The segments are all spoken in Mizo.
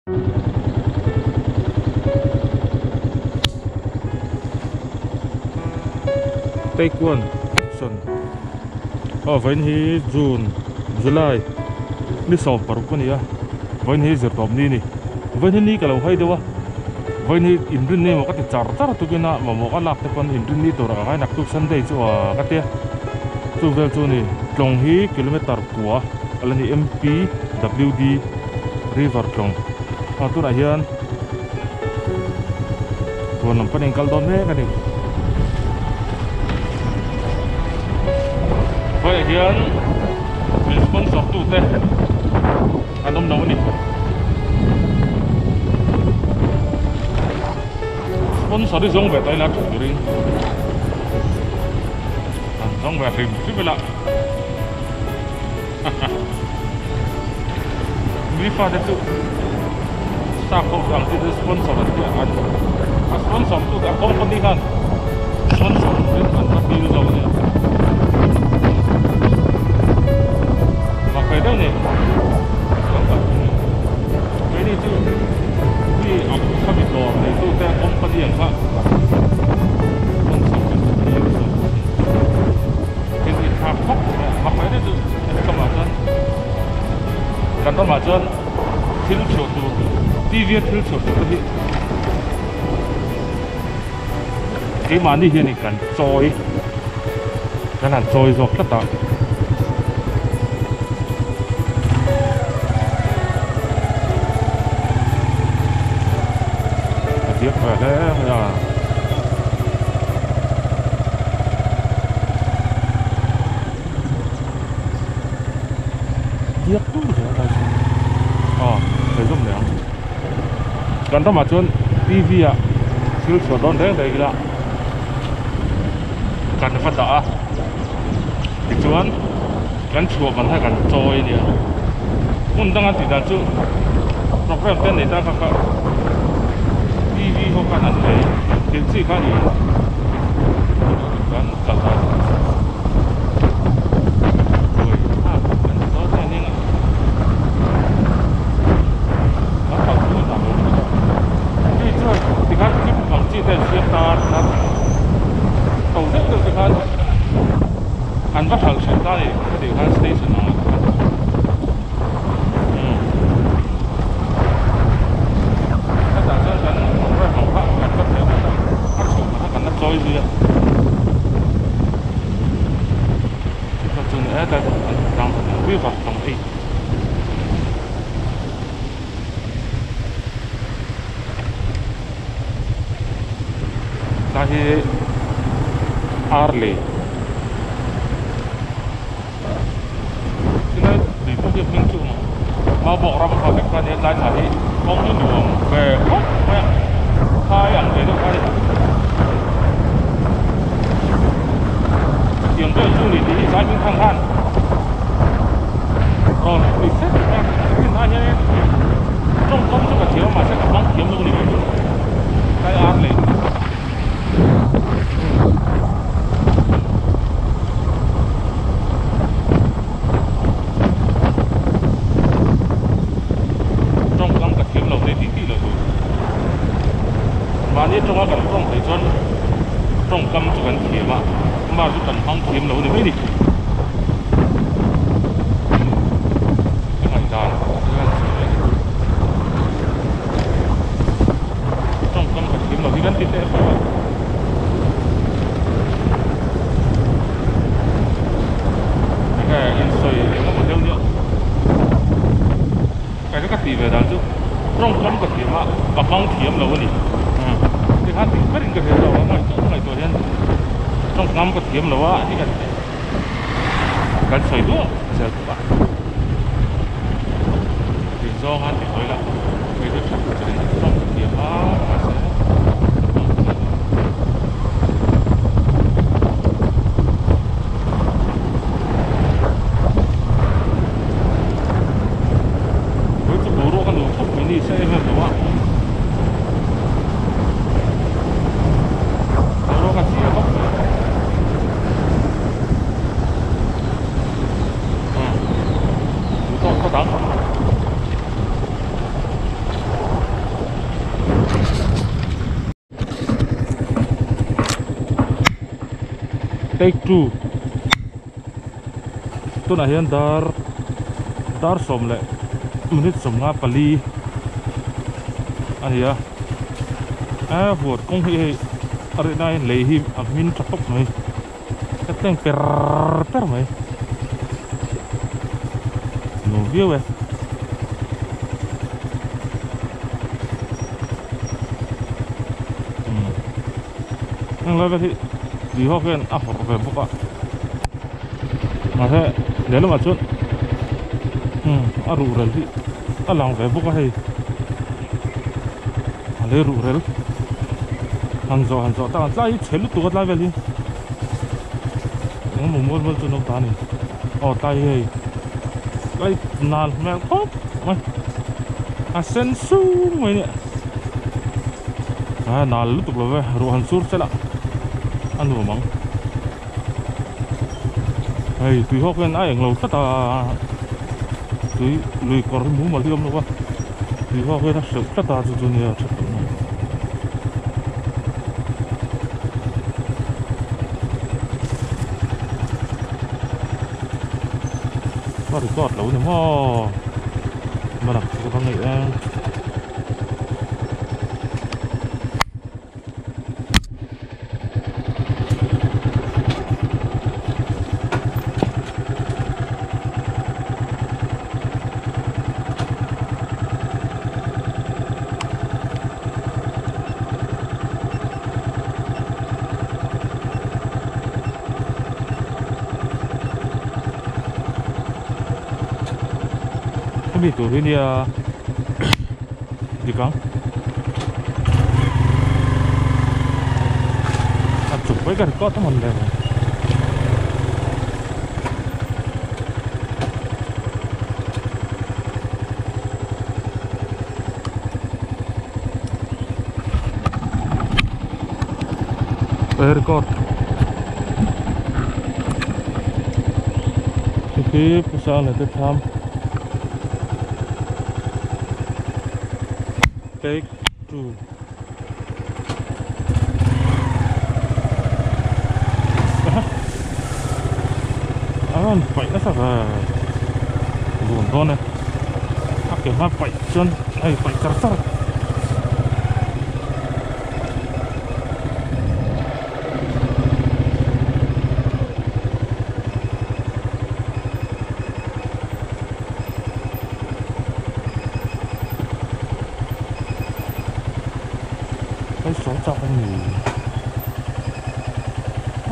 Take one action aw vawiin hi June July ni 16 a ni a vawiin hi zirtawp ni a ni vawiin hi ni ka lo hai deuh a vawiin hi inrinni emaw ka ti char char tukin a mamawh ka lak te pawn inrinni tur ah ka ngai naktuk Sunday chu aa ka tia chu vel chu a ni tlawng hi kilometer kua a la ni M_P_W_D. River tlawng a tunah hian huan lam panin kal dawn mek a ni khawiah hian min sponsor tu te an awm lo a ni sponsor hi zawng ve ta ila tha turin an zawng ve hrim hrim ila. Mi fate chu sap ho ang chi chu sponsor an tia an a sponsor tu a company khan sponsor turin an va dil zawk a nia mak ve deuh ni keini chu mi ang khami dawr neitu te company ang kha sponsor kan dil zawk a ni. Thil hi thlak khawp mai a, mak mai deuh chu helamah chuan kan ramah chuan thil chhuah tur T_V a thil chhuah tur te hi keimahni hianin kan chawi kan han chawi zawk tlat a. A diak ve hle mai a. Diak deuh zel lai chu aw sawi zawm leh ang kan ramah chuan T_V ah thil chhuah dawn reng reng ila kan va dah a tichuan kan chhuah ban kha kan chawi a nia hmun danga tih dan chu program te an nei ta kha kha T_V ho khan an lei thil chi kha ih kan kal dan buai thlak an ti dawn hian in kan kal chu dan lo lutuk a hei chuan tikhan chip ang chi te an siam ta a tikhan to deuh deuh te khan an va hralh hralh ta a ni khati khan station ang ah te khan umm hetah chuan kan program ang kha kan va theh vat a a chhuah kha kan la chawi zui a chutah chuan hetlai an tlang khat ang river tlang ei. Tlai hi ar lei chulai tui pawh hi a hming chu mau bawk ram kha vek kha nia tlai thla hi kawng hi nuam ve khawp mai a phai ang ve deuh kha a ni chutiang vel chu ni tih hi zai hming thang khan rawn ti sek mai a rin ai hian tawngkam chu ka thiam a mahse ka hmang thiam lo a ni kei chu tlai ar lei. Tawngkam ka thiam lo te tih tih lo tur. Mahni atanga kan tawng theih chuan tawngkam chu kan thiam a, amah chu kan hmang thiam lo a ni mai ni. Ka ngaihdan hian sawi leh chu tawngkam ka thiam lo hi kan ti teh fo a. Enge in sawi engemaw deuh nia kei chu ka tih ve dan chu tawngkam ka thiam a ka hmang thiam lo a ni tikhan dik berin ka hria lo a ngaihtuah hian tawngkam ka thiam lo a hi kan kan sawi duah zel bawk a tih zawng a ti hawi lah kei chu that chu ni tawng ka thiam a mahse ka hmang thiam lo. Kei chu boruak a nuam khawp mai ni se em em lo a boruak a chhia khawp mai. Duh tawk phawt ang. Take two tunah hian dar dar sawm leh minute sawmnga pali a ni a a huat kawng hi hei a rih na hian lei hi a hmin tha khawp mai ka tleng per per mai nuam viau e. Heng lai vel hi tui ho hian a hawrh ve bawk a mahse lehlamah chuan umm a ruhrel hi a lang ve bawk a hei a lei ruhrel han zawh han zawh tak ang tlai hi chhe lutuk a tlai vel hi engemaw mual mual chu an awm ta a ni aw tlai hi hei tlai nal hmel khawp mai a sen sung mai nia. A nal lutuk lo ve ruah han sur sela a nuam ang hei tui hawk hian a eng lo tlat a tui lui kawr hi mumal hi a awm lo va tui hawk hian a hreuh tlat a chu chu nia tha tak mai. Ka record lo ni maw marak chu ka va ngaih em. Hemi tur hi nia dik ang a chuk mai ka record a mawn le record khi pusang leh te thlam take two a rawn paih nasa ve vun dawn e a ke hma paih chuan hei paih char char. Hei sawi chak a ni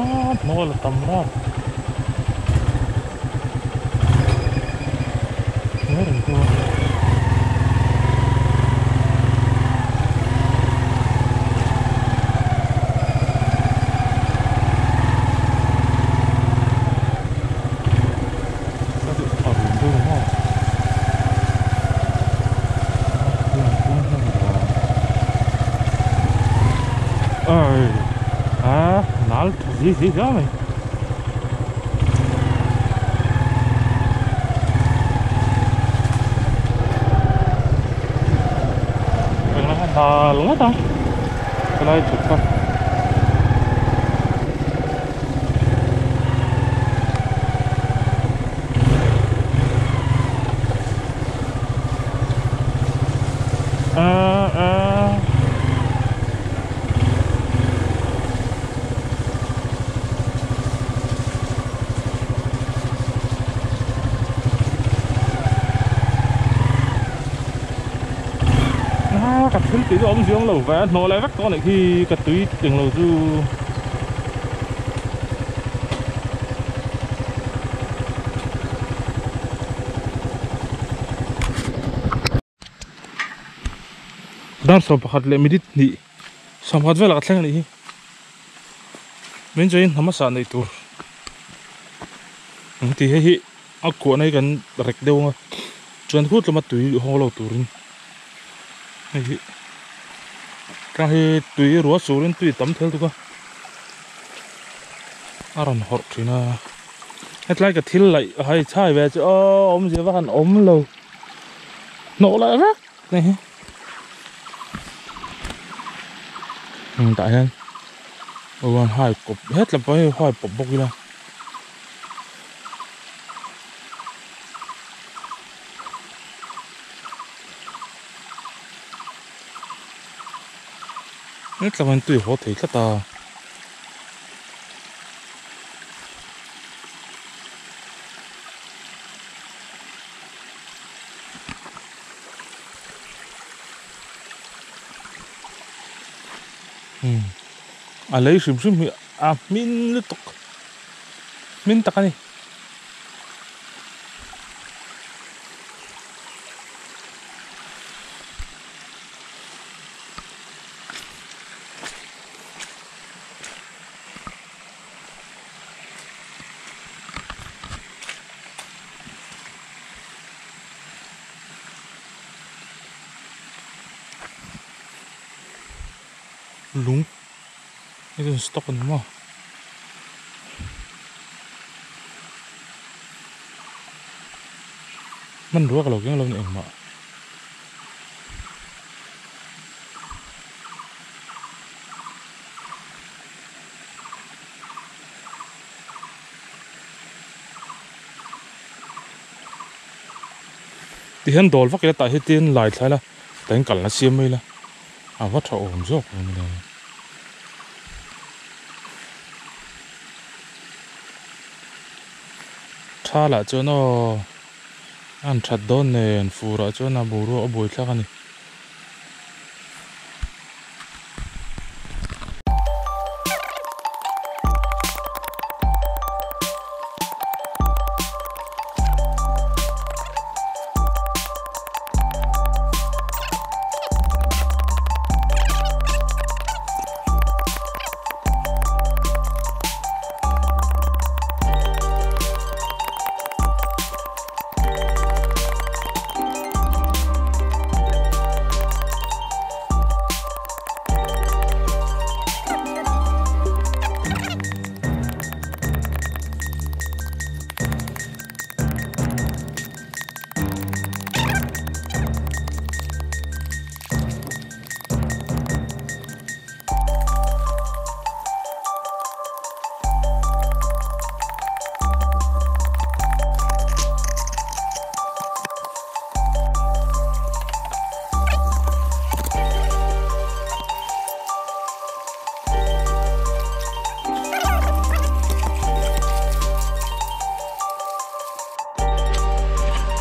a hnuai la tam rap hnuai reng chu a rum deuh maw ơi à nó gì gì đó mày nó luôn á cái này chụp không Cặp thứ tí ông dưỡng lẩu vé nó lại vắt con lại khi cặp túi từng lẩu du dar sawm pakhat leh minute hnih sawm pakhat velah ka thleng a nih hi min chuan hnam a sah neih tur ang tih hei hi a kuahna hi kan rek deuh ang a chuan khut lama tui haw lo turin hei hi tlang hi tui ruah surin tui tam thel tuk a a rawn hawrh thin a hetlai ka thil laih hai chhai ve chu aw awmzia va han awm lo hnawh laih vek. Hei hi Tah hian rawn hai kawp het lam pawh hi hai pawp bawk ila. Hetlam hian tui haw thei tlat a. A lei hrim hrim hi a hmin lutuk hmin tak a ni. Lung hei chu stock a ni maw hmanrua ka lo keng lo ni engmah. Tihian dawl vak ila tah hi tin lai thlai la tah hian kalna siam mai ila a va tha awm zawk awm le. Tha lah chuan aw a han that dawn nen fur ah chuan a boruak a buai thlak a ni.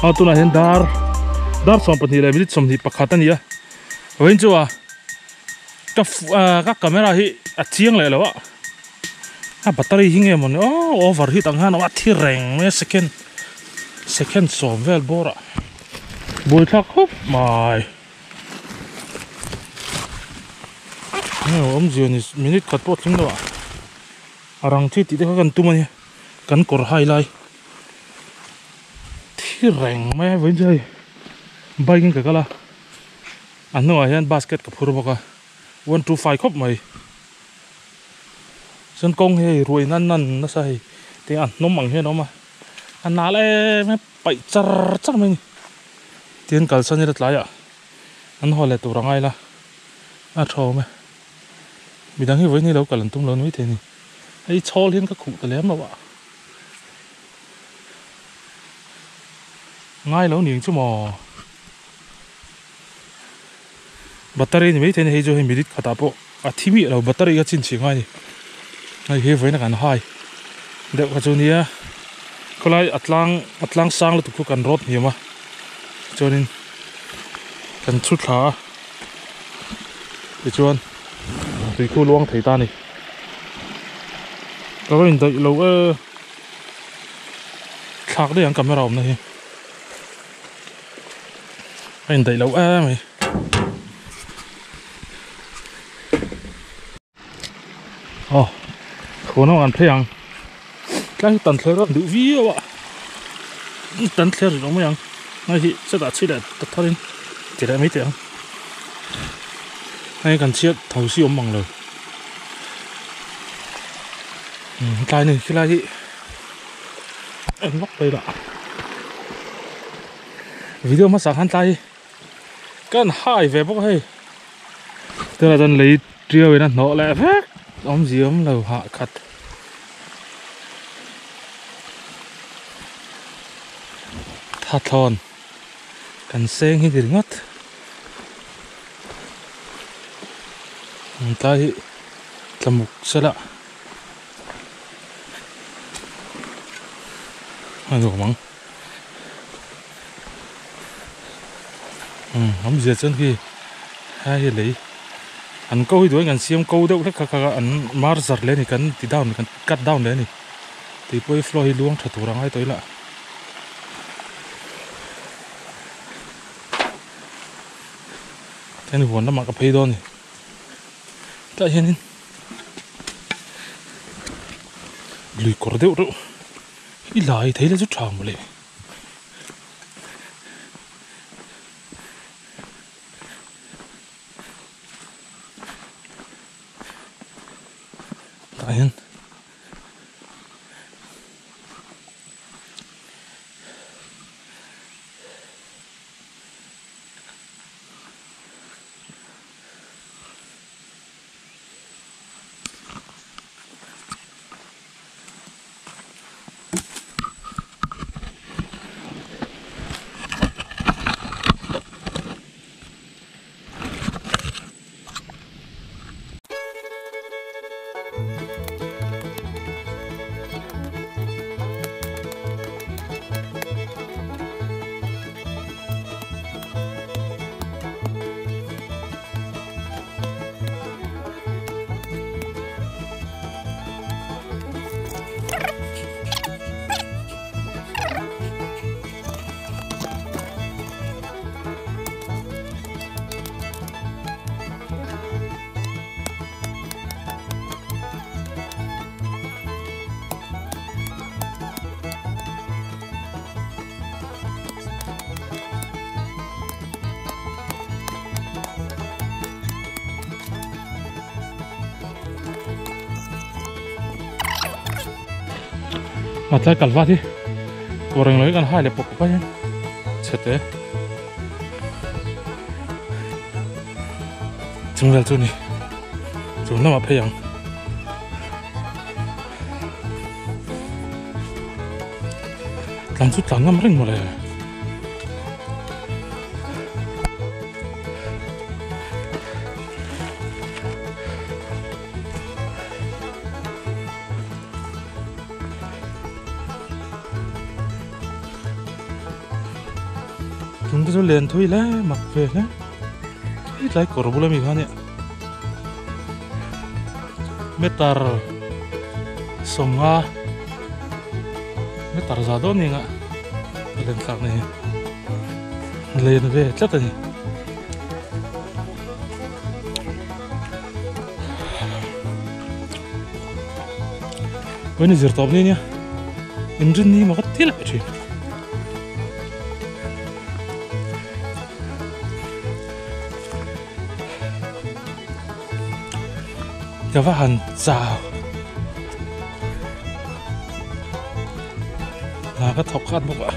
A tunah hian dar dar 12 leh minute 21 a ni a vawiin chu a ka ka camera hi a chiang leh lo a a battery hi nge mawni aw over heat ang hian a awm a thi reng mai a second second sawm vel bawr ah buaithlak khawp mai nge awmzia ni minute khat pawh a tling lo a a rang thi tih te kha kan tum a nia kan kawr hai lai. Thi reng mai a vawiin chu hei bike in ka kal a a hnungah hian basket ka phur bawk a 125 khawp mai chuan kawng hi hei ruai nan nan nasa hei tiang a hnawm ang hian a awm a a nal em em paih char char mai a ni tin kalsan ila tlaiah an haw leh tur a ngai la a tha awm e midang hi vawiin hi lo kal an tum lo ni maithei a ni hei chhawl hian ka khuh ta lem lo a. Ngai lo ning chu maw battery ni maithei a ni hei chu hei minute khatah pawh a thi miah lo battery kha chhinchhiah ngai a ni hei hi vawiin a kan hai deuh kha chu nia khawlai a tlang a tlang sang lutuk chu kan rawt hniam a chuanin kan chhu thla a tichuan tui khu luang thei ta a ni ka va indaih lo e. Thlak daih ang camera awmna hi a indaih loh em mai. Aw khawn ang an phei ang tlai hi tan thler a duh viau a tan thler rih lo mai ang hei hi chutah chhi leh ta thar in ti leh mai teh ang hei kan chhiat tho si awm ang lo tlai ni khilai hi. En vak mai lah video hmasa khan tlai kan hai ve bawk a hei tunah chuan lei Tiau in a hnawh leh vek awmzia awm lo hah khat. Thathlawn kan seng hi ni ringawt. Tlai hi tlamuk sela a nuam ang. Umm awmzia chuan khi he hi lei an ko hi duhin kan siam ko deuh hlek kha kha an mar zar leh a ni kan ti down kan cut down leh a ni tih pawh hi floor hi luang tha tur a ngai tawh ila. Heng huan lamah ka phei dawn a ni tlaiah hianin lui kawr deuh reuh i lai thei la chu tha mawle. Tah hian A tlai kal vat hi kawr englo hi kan hai leh pawp pawp a hian chhe te chung vel chu ni chung lamah phei ang. Tlan chu tlan ngam reng mawle. Chung te chu len thui hle mak ve hle. Hei tlai kawr bula mi kha nia. Meter sawmnga meter za dawn ni nga a len thlak na hi len ve tlat a ni. Vawiin zir tawp ni nia inrin ni maw ka ti leh thin. Ka va han chau hna ka thawk khat bawk a.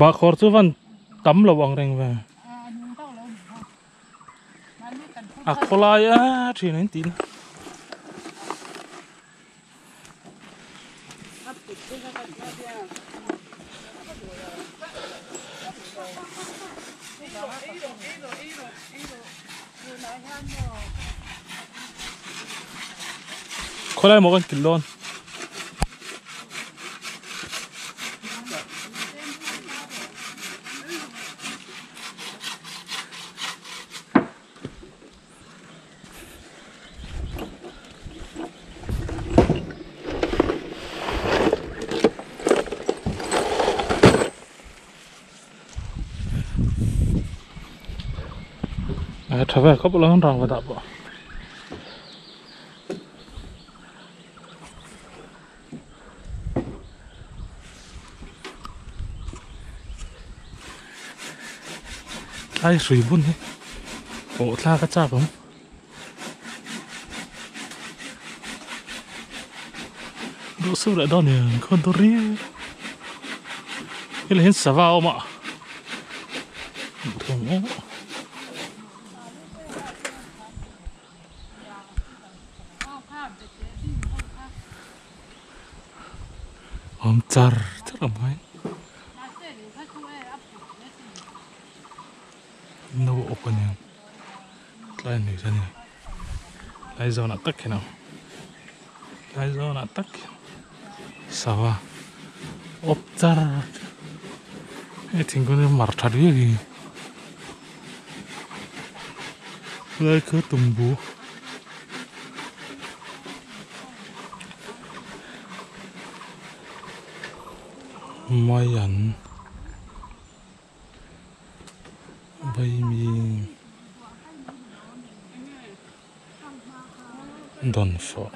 Bahkhawr chu van tam lo ang reng ve. A khawlai a thin an tih na. Khawlai maw kan kil dawn. Tha vel khawp lo ang rangva dah pawh. Tlai hrui bun hi pawh thlak a chak awm. Duh suh leh dawn in khawn tur riau. Helai hian sava a awm a. Awm char char ang mai. No awk a nia tlai a ni chuan in tlai zawnah tak hian a awm tlai zawnah tak hian sava awp char hei thingkung hi mar tha riau hi helai kha tumbu. Mai an Vaimi dawnfawh.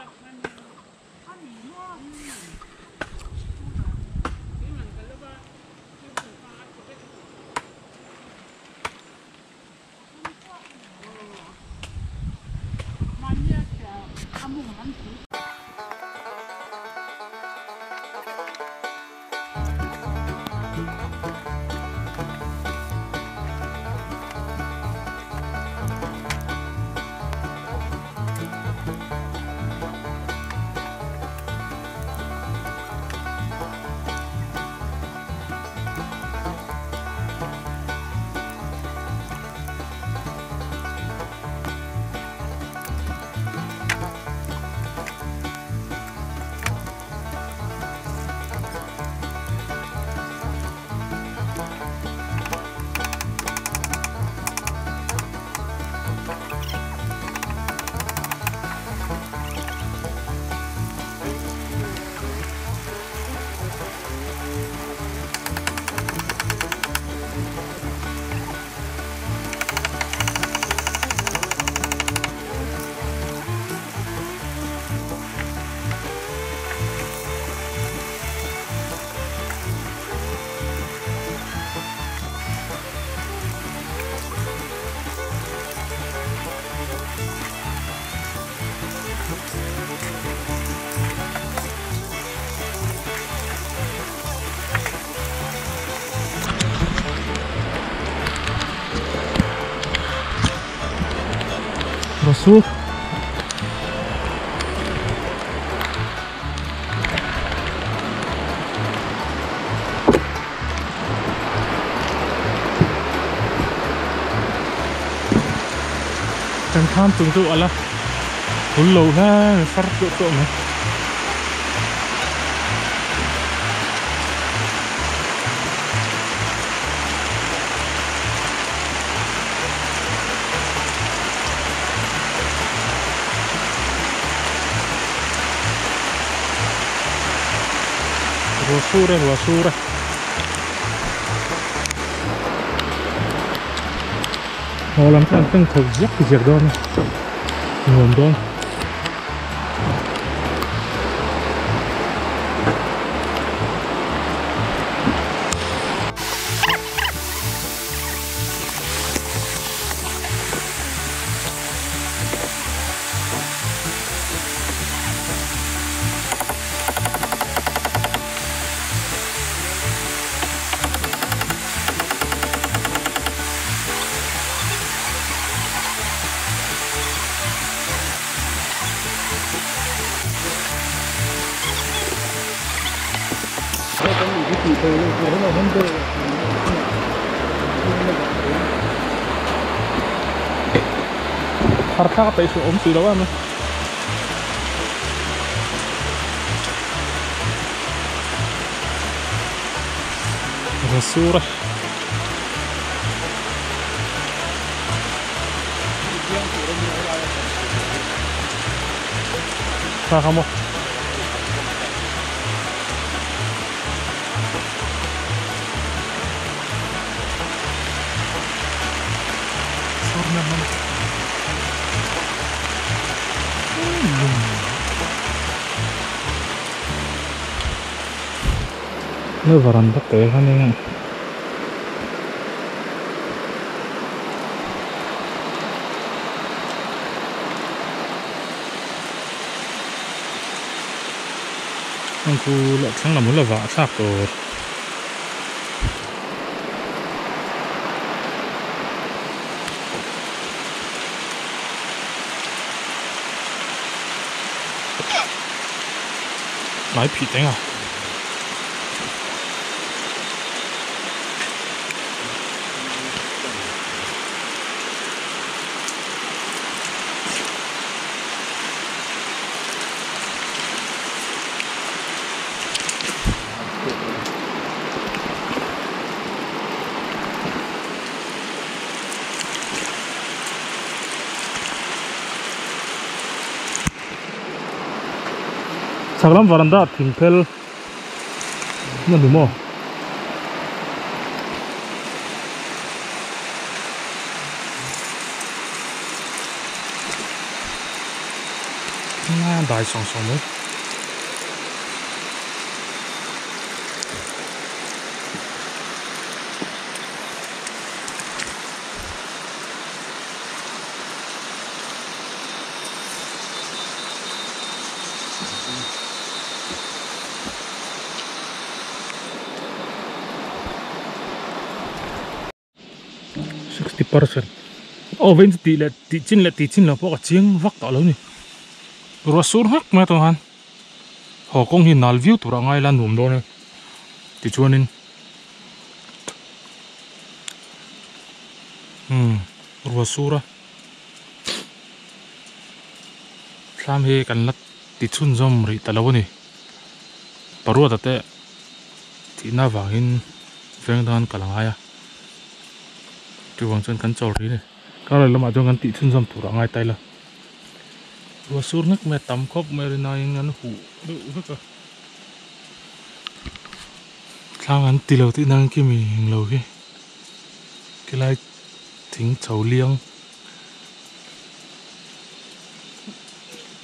Rasul Kan tham chung chu ala hul lo hle far teuh teuh mai. Ruah sur e ruah sur e. Haw lam chu an teng chho ziak ziak dawn a nuam dawn. Thar thlak a peih suh awm si lo em a. Rawn sur a. Tha kha maw. Sur na hman. Na varanda te kha nia heng khu lah thlang lam la vah thlak tur. Hnai phih teng a. Chhak lam varanda thing phel na ni maw. Dai sawng sawng mai. 60% aw vein chu tih leh tih chin leh tih chin loh pawh ka chiang vak tawh lo ni ruah sur nghek mai atang khan haw kawng hi nal viau tur a ngai la nuam dawn e tichuanin umm ruah sur a thlam hi kan la ti chhunzawm rih ta lo a ni paruata te thihna avangin veng dan ka la ngai a chuvang chuan kan chawl rih a ni kar lamah chuan kan tih chhunzawm tur a ngai ta ila ruah sur nghek mai a tam khawp mai a rinaiin an huh deuh vek a thlang an ti lo tih nan khi mi englo khi khilai thing chho liang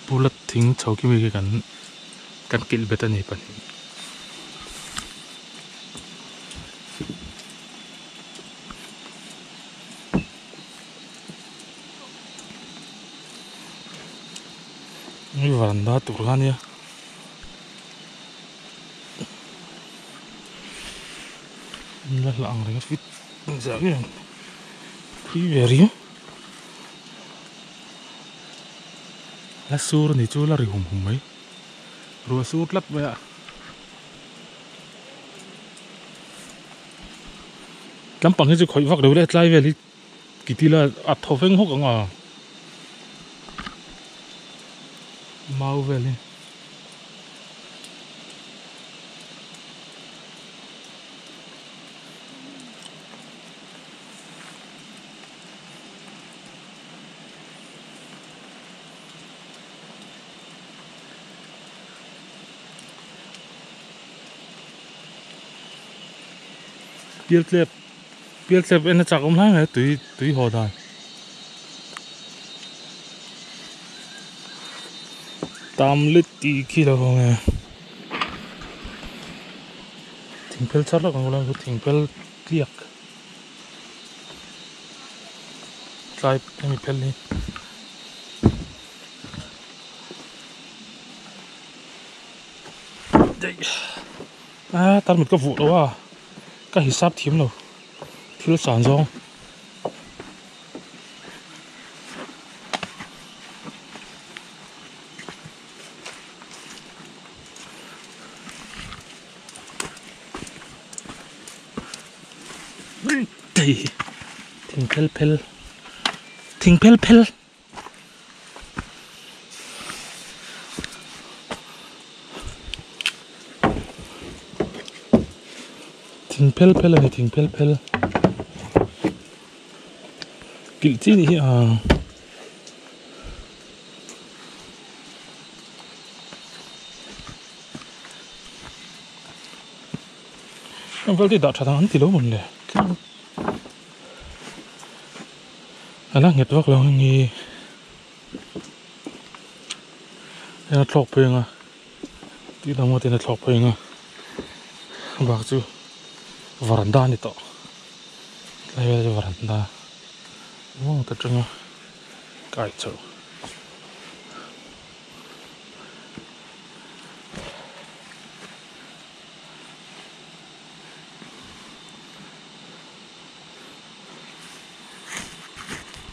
bula thing chho khi mi khi kan kan kilh bet a ni pahnih. Hei varanda tur kha ania la hla ang reng a fit zah nge ang thui ve riau la sur a ni chu la ri hum hum mai ruah sur tlat mai a. Tlampang hi chu khawih vak lo ila tlai vel hi ki tila a thaw veng hawk ang a mau vel hi. Pialtlep pialtlep en a chak awm hlai mai a tui tui haw dan tam lit tih khi lo ang e thingphel char lawk ang ula thingphel tliak tlai hemi phel hi. A tarmit ka vuah lo a ka hisap thiam lo thil san zawng. Thing phel phel thing phel phel. Thing phel phel a ni thing phel phel kilh chi nih hi a heng vel te hi dah tha dang an ti lo mawn le. A la nghet vak lo ang nge heng a thlawk phei ang a tih dang maw ten a thlawk phei ang a. Bak chu varanda a ni tawh tlai vel chu varanda vang ta tanga kai chho.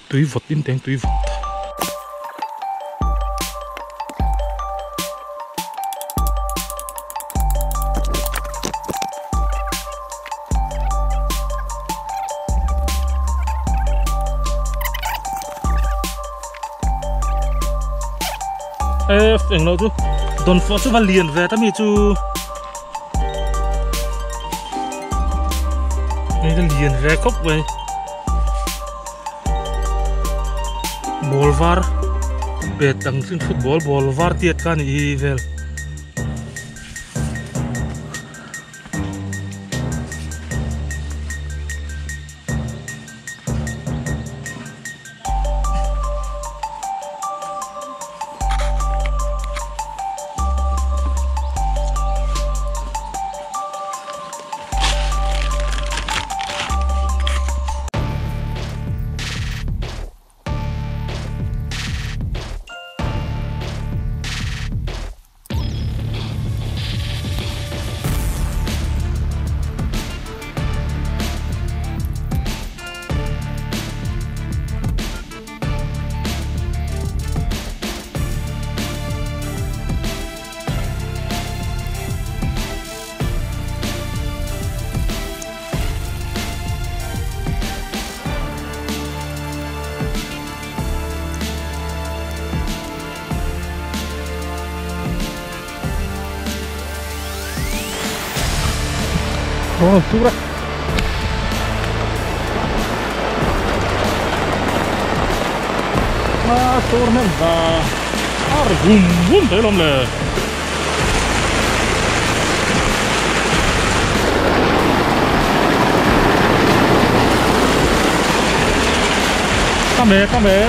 Tui vawt in teng tui vawt. Ê englo chu dawnfawh chu va lian ve ta mi chu hei ka lian ve khawp mai ball var pet ang chin football ball var tiat kha a nih hi vel. Rawn tur a. A tur hnem va a ri hum hum thei lawm le. Ka me ka me.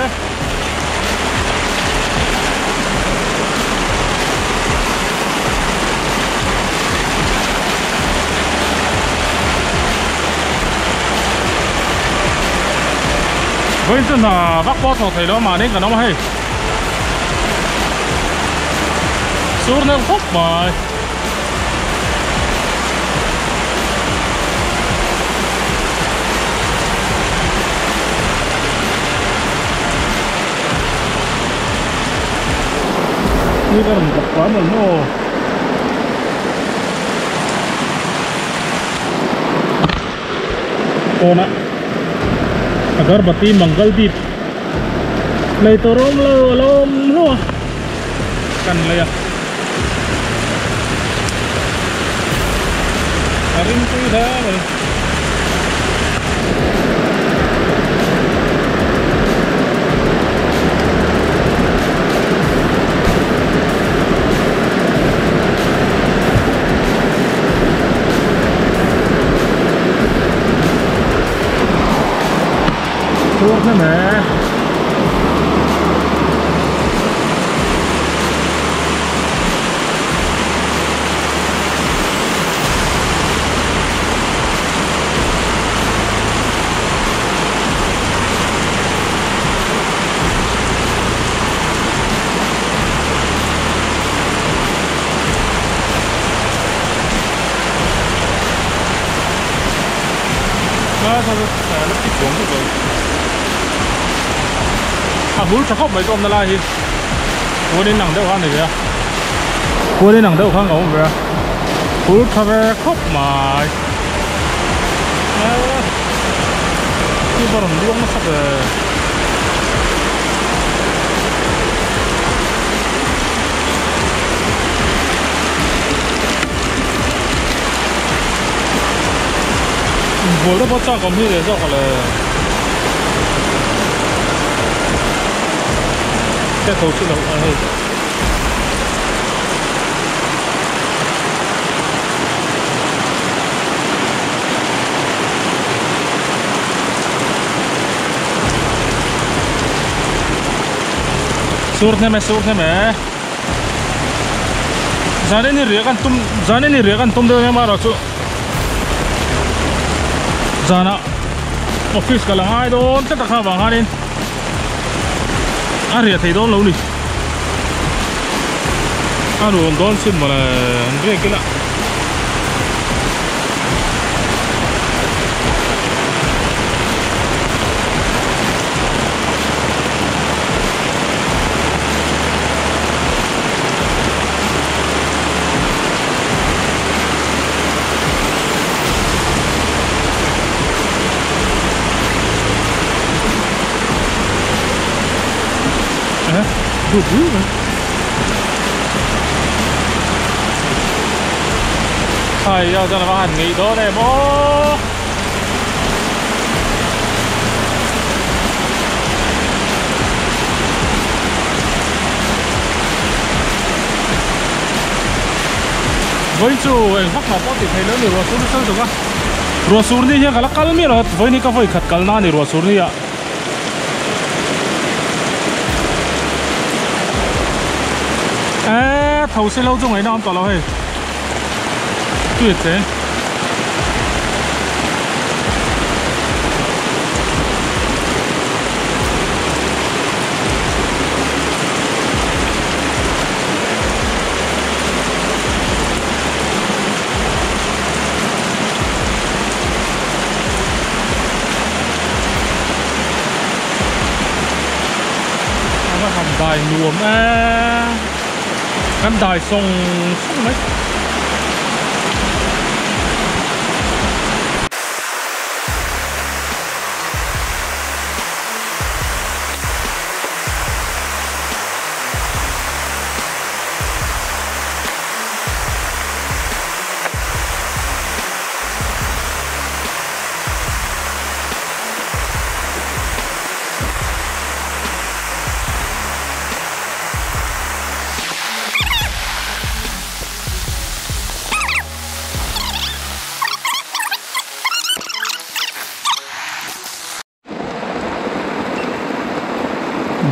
Vawiin chu hna vak pawh a thawk thei lo a mahni kan awm a hei sur nel khawp mai. Ni ka rawn vak pah mawl maw. Kawna agarbati mangal dip lei tur a awm lo a lo awm hluah a kan lei a. A ring tui hle mai. Chhuak hnem e. A hul tha khawp mai chu awmna lai hi khuanin ang deuh kha a ni ve a khuanin ang deuh khan a awm ve a hul tha ve khawp mai chu va rawn luang nasa ve. Inbual te pawh chak awm hi leh zawk a le. Hriat tho chu loh a hei. Sur hnem e sur hnem e. Zanin hi riah kan tum zanin hi riah kan tum deuh em erawh chu. Zanah office ka la ngai dawn tlat a kha vang khanin a riah thei dawn lo ni. A nuam dawn sin mawle an riak ila. Ai da chuan a va han ngeih dawn em aw. Vawiin chu eng vak mah pawh tih theih loh a ni ruah sur nasa lutuk a ruah sur ni hian ka la kal miah lo a vawiin hi ka vawi khat kalna a ni ruah sur ni ah. Eee tho si lo chu ngaihna awm tawh lo hei tui a cheng. A va han dai nuam e kan dai sawng sawng mai.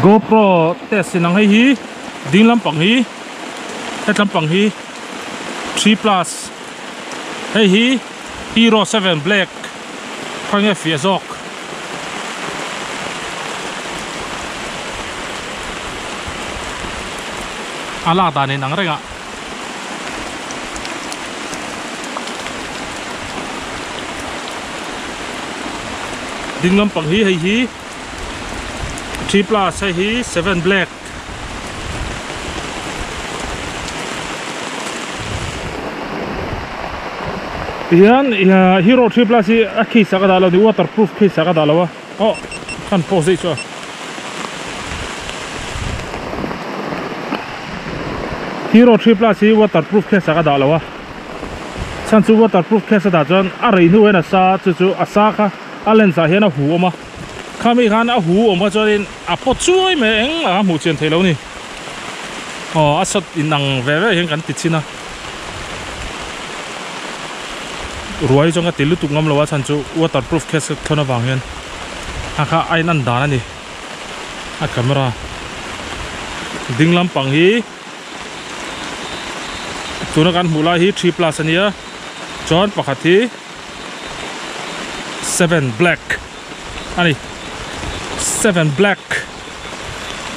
GoPro test in ang hei hi ding lampang hi het lampang hi 3 plus hei hi Hero 7 black khawi nge fiah zawk a lak dan in ang reng ah. Ding lampang hi hei hi 3 plus hei hi 7 black. Tihian Hero 3 plus hi a case ah ka dah lo ni waterproof case ah ka dah lo a aw kan pause daih chu a. Hero 3 plus hi waterproof case ah ka dah lo a chhan chu waterproof case a dah chuan a rei hnu hian a sa chu chu a sa kha a lens ah hian a hu awm a khami khan a hu awm kha chuanin a pawt chuai mai a engmah a hmuh chian theih loh a ni aw a shot inang ve ve hian kan ti chhin a ruai chuan ka ti lutuk ngam lo a chhan chu waterproof case ka thawn avang hian a kha a in an dan a ni. A camera ding lampang hi tuna kan hmuh lai hi 3 plus a nia chuan pakhat hi 7 black a ni 7 black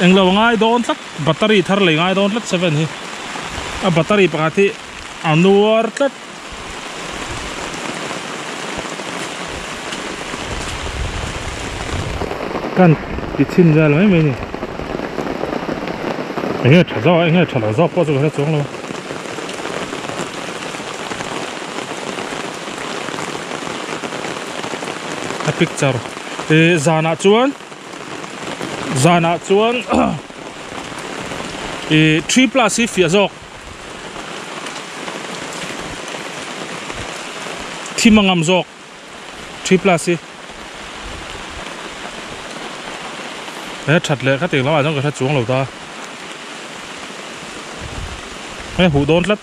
englo a ngai dawn tlat battery thar lei ngai dawn tlat 7 hi a battery pakhat hi a nuar tlat. Kan ti chhin vel mai mai ni. Enge tha zawk a enge tha lo zawk pawh chu ka hre chuang lo. A picture eh zanah chuan zanah chuan eh 3 plus hi fiah zawk. Thim a ngam zawk 3 plus hi he that leh kha tiang lamah chuan ka hre chuang lo ta he huh dawn tlat.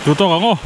Duh tawk ang aw.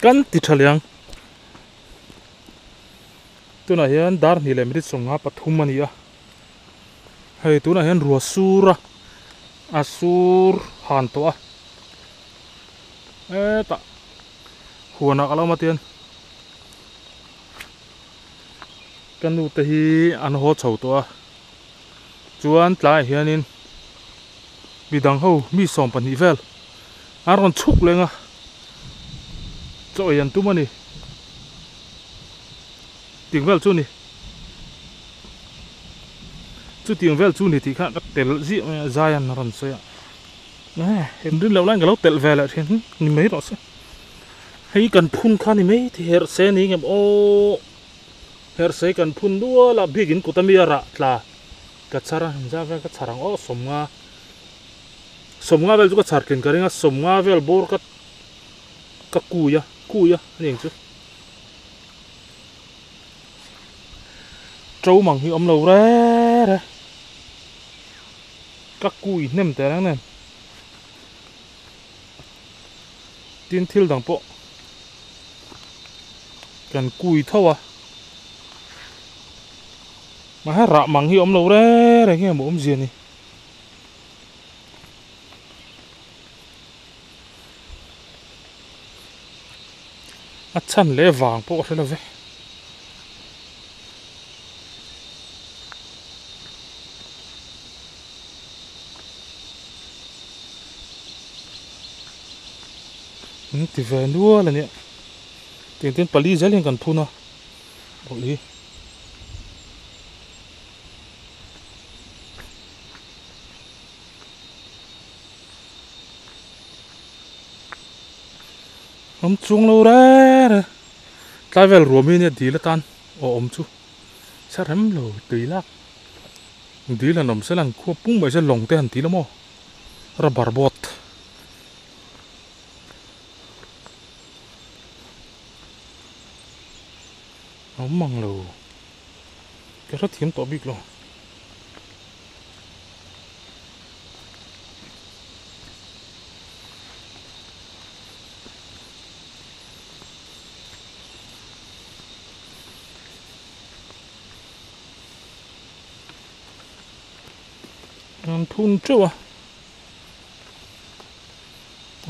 Kan ti tha leh ang. Tunah hian dar hnih leh minute sawmnga pathum a ni a. Hei tunah hian rua sur a, a sur han tawh a. Hetah huanah ka lo awm a tian ka nu te hi an haw chho tawh a. Chuan tlaiah hianin midang ho mi 12 vel an rawn chhuk leng a, chaw ei an tum a ni. Ting vel chu ni. Chutiang vel chu ni tih kha ka tel ziah mai a, zai an rawn sawi a. He rin loh laiin ka lo telh ve leh thin ni mai rawh se. Hei kan phun kha ni mai thei herh se ni ngem aw. Herh se kan phun nual a, bikin kut ami a rah tla ka chhar a, engzah vel ka chhar ang aw 50. 50 vel chu ka chhar thin ka ring a, 50 vel bawr ka ka kui a, kui a ani ang chu. Ṭo mang hi awm lo re re. Ka kui hnem teh reng nen. Tin thil dang pawh kan kui tho a. Mahse rah mang hi awm lo re re nge maw awmzia ni. A chhan leh vang pawh ka hre lo ve. An ti ve nual a nia. Tiang ten pali zel hian kan phun a. Bawlh hi. Awm chung lo re re. Tlai vel ruam hi nia dil atan aw awm chu. Sa rem lo tui lak. Dil han awm se lang khua pung mai se lawng te han ti la maw. Rubber boat. Awm mang lo. Ka hrethiam tawh bik lo. An phun teuh a,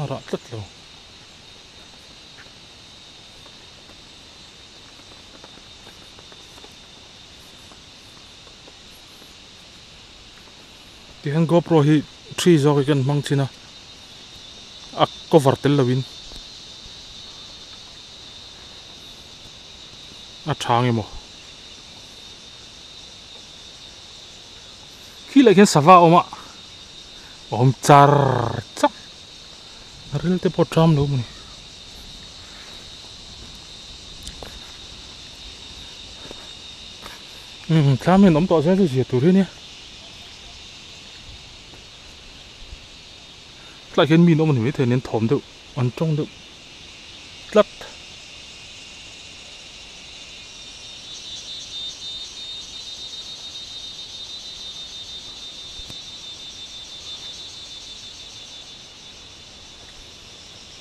a rah tlat lo. Tihian GoPro hi thi zawk hi kan hmang thin a, a cover tel lovin a tha nge maw. Khi leh khian sava a awm a, a awm char char a ril te pawh a ṭam lo a ni. Umm thlam hian awm tawh zel chu zia tur hi ania tlaiah hian mi an awm a ni maithei an thawm deuh an tawng deuh tlat.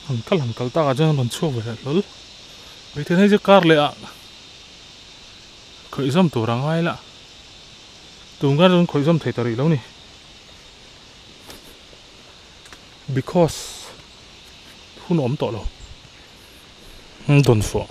An kal han kal takah chuan an rawn chhuak ve leh hlawl maithei hei chu kar leh ah. Khawih zawm tur a ngai la, tun khan chuan khawih zawm thei ta rih lo ni. Because hun a awm tawh lo. Dawn fuah.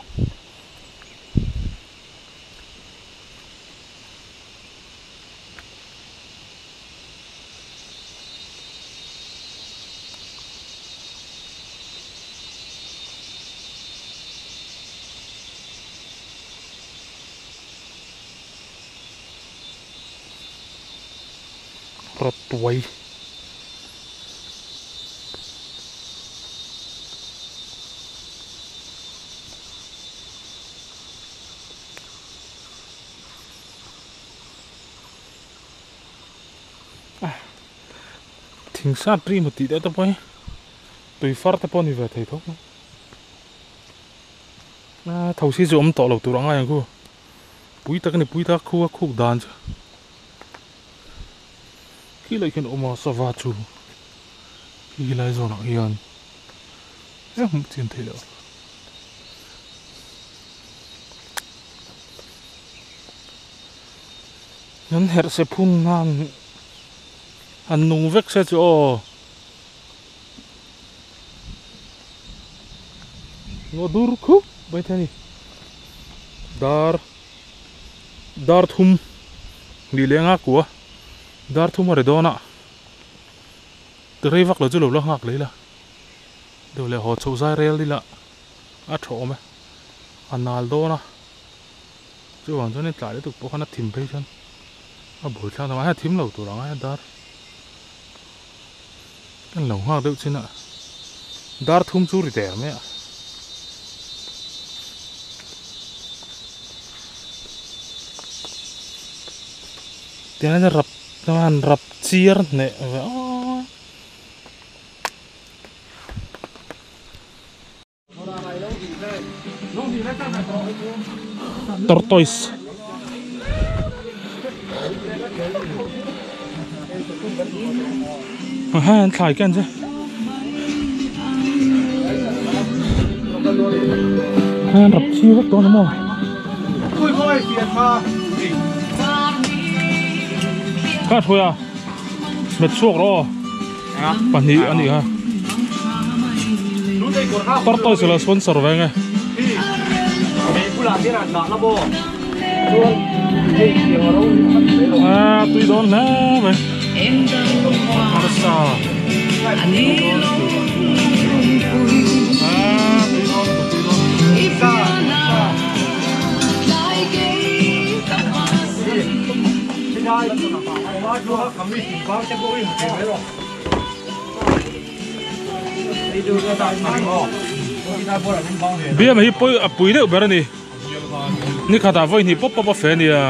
Rawtuai Thing sat ri maw tih deuh te pawh hi tui far te pawh a ni ve thei tho mai. A tho si chu awm tawh lo tur a ngai ang khu. Pui tak a ni pui tak khu a khuk dan chu. Khi lai khian awm a sava chu khi lai zawnah hian eng hmuh chian theih loh. An herh se phun nan an nung vek se chu aw. Ngaw dur khup mai thei a ni. Dar dar thum ni leng a kua dar thum a ri dawn a rei vak lo chu lo la nghak leh ila deuh leh haw chhoh zai rel ila a tha awm e a nal dawn a. Chuvang chuan in tlai lutuk pawh khan a thim phei chuan a buai thlak ta mai a thim lo tur ang a dar kan lo nghak deuh chin a dar thum chu ri der mai a. Tiang hian rap chuan rap chiar hneh ve aw. Tortoise Hei an thlai ken che Hei an rap chi vek dawn amaw Ka hruai a Hmet chhuak rawh aw Pahnih a nih kha. Tortoise lo sponsor ve nge. Ah tui dawn hle mai. Arsa. Ah tui dawn tui dawn. Biam hi pawi a pui deuh ber a ni ni khatah vawi hnih pawp pawp a fe a nia.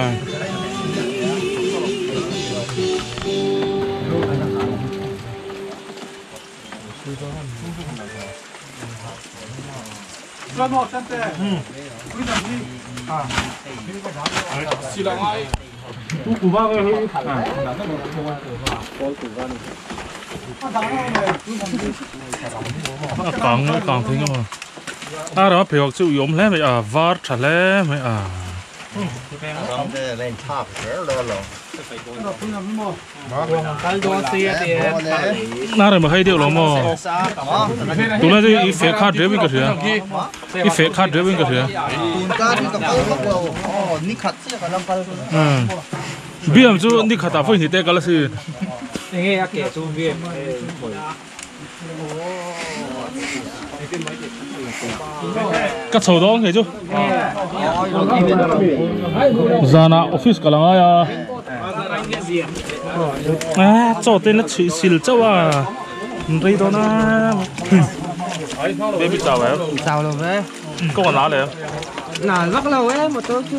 A kang a kang thei ngam a a ram a pheikhawk chu i awm hle mai a var tha hle mai a. Na rem a hei deuh lo maw tunlai chu i feh khat riau in ka hria i feh khat riau in ka hria biam chu ni khatah vawi hnih te kal a si. Ka chho dawn ngei chu zanah office ka la ngai a ah chaw te la chhuih sil chauh a an rei dawn a baby chau em chau lo ve ka wan a le na vak lo e motor chu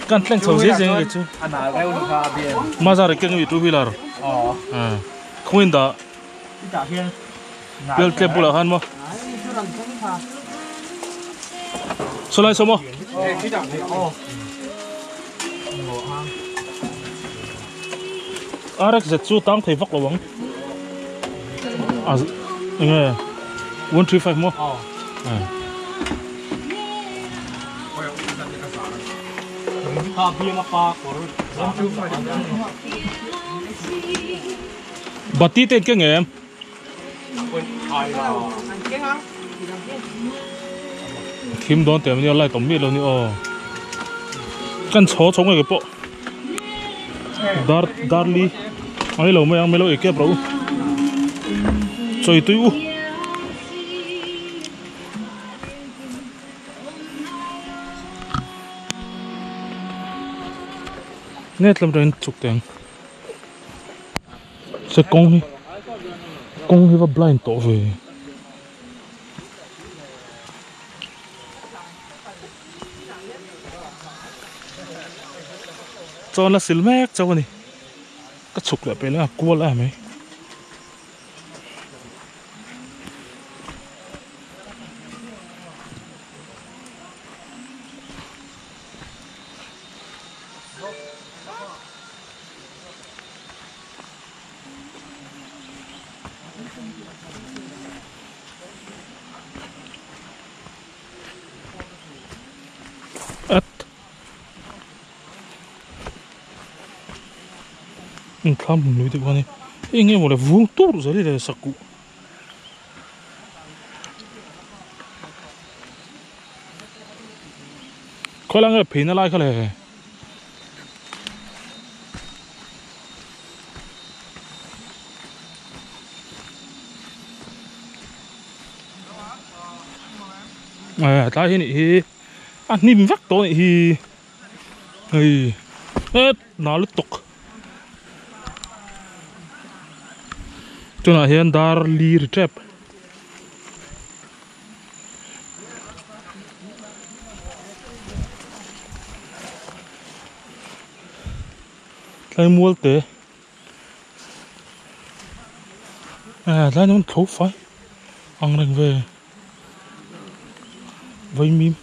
kan thleng chho zel zel ngei chu mazar keng wi two wheeler Khawiin dah bel tlep bulah khan maw sawlai saw maw RX zet chu tang thei vak lo ang a enge 135 maw Bati te an keng em? Thim dawn teh ania light awm miah lo ni aw. Kan chho chho ngei pawh dar darli ai lo mai ang mai lo ei kep rawh u. Chawi tui u. Nge tlem reng chuk teng. Se kawng hi kawng hi va blind tawh ve. Chuan la sil mek chauh a ni. Ka chhuk leh peh leh a kual em mai. At. Thlam hmun lui deuh a ni eng nge maw le vung tur zel hi le sakuh. Khawi lai nge pheina lai kha le. Tlai hi nih hi a hnim vek tawh a nih hi hei het nal lutuk tunah hian dar li ri tep. Tlai mual te tlai nawn tho fai ang reng ve vaimim.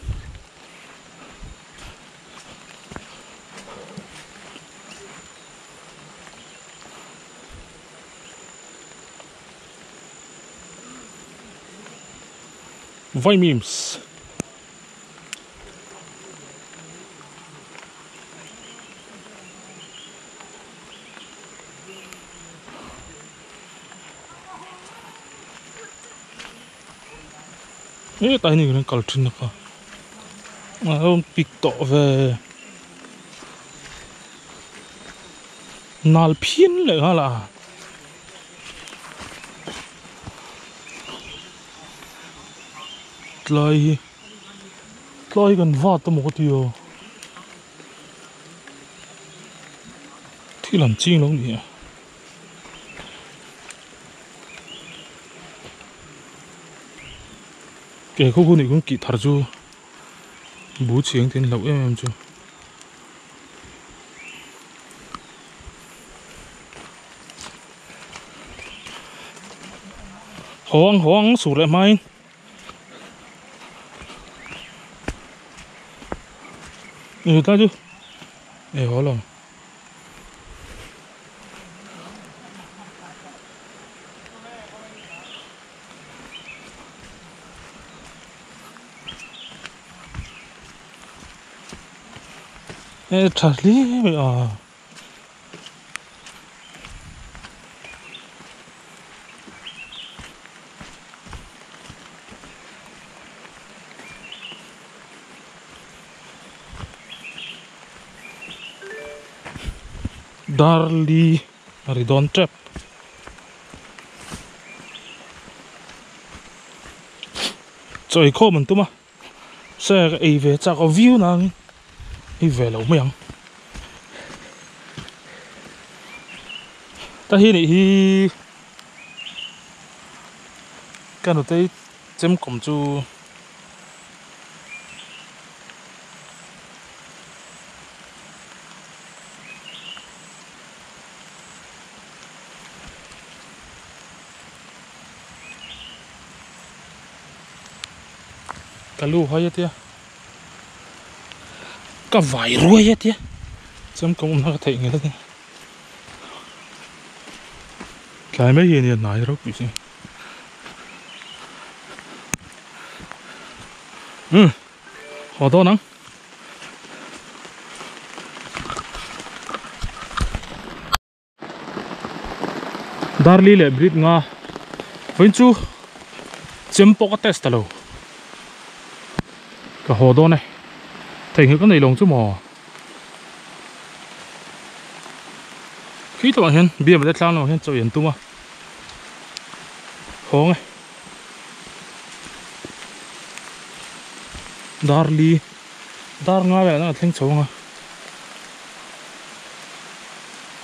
Vaimims. Hetah hian in kal thin a kha a rawn pik tawh ve nal phian leh nghal a. Tlai hi tlai hi kan vat amaw ka ti a thil an ching lo ni a. Ke khaw hun ih khawn kih thar chu bu chhiang te an hlauh em em chu. Hawng hawng sur leh hmain. Ih tlai chu e haw lo. E tha hle mai a. Darli a ri dawn tep. Chawi khawm an tum a. Se ka ei ve chak a viau nangin ei ve lo mai ang. Ta hi nih hi ka nutei chemkawm chu Ka lu hai a tia ka vai ruai a tia chuan ka awmna ka theih ngei a ni tlai mai hi a nia hnai ropui chu umm haw dawn ang. Darli leh brit nga vawiin chu chem pawh ka test ta lo ka haw dawn e theihnghilh ka nei lo ang chu maw khi tlawh ah hian biam leh tlang lamah hian chaw an tum a hawng e Darli dar nga velah a thleng chho ang a.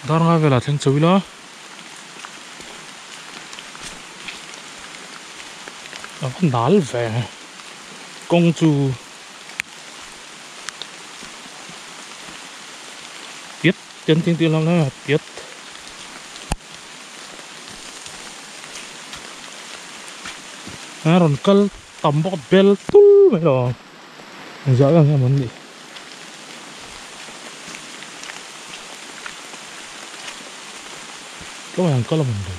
Dar ngai velah thleng chho ila a va nal ve kawng chu piat ten ting tih lam lam piat a rawn kal tam bawk a bel tul mai lo engzah em em an nih. Tlawng ang kal a man lo.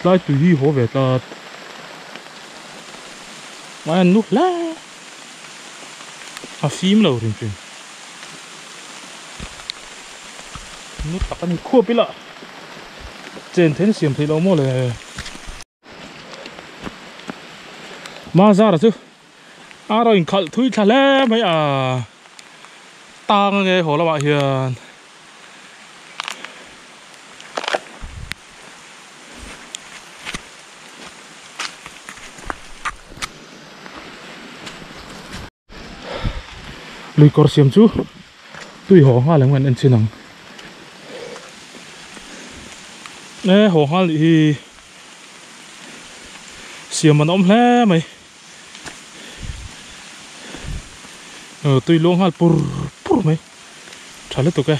Tlai tui hi haw ve tlat. Mai an nu hle a fim lo hrim hrim nu tak a ni khuap ila chen theih na siam theih loh maw le ma zara chu a rawn inkhalh thui thla hle mai a tang ange haw lamah hian. Lui kawr siam chu tui haw nghal ang an en chin ang e haw nghal nih hi siam an awm hle mai tui luang nghal pur pur mai. Tha lutuk e.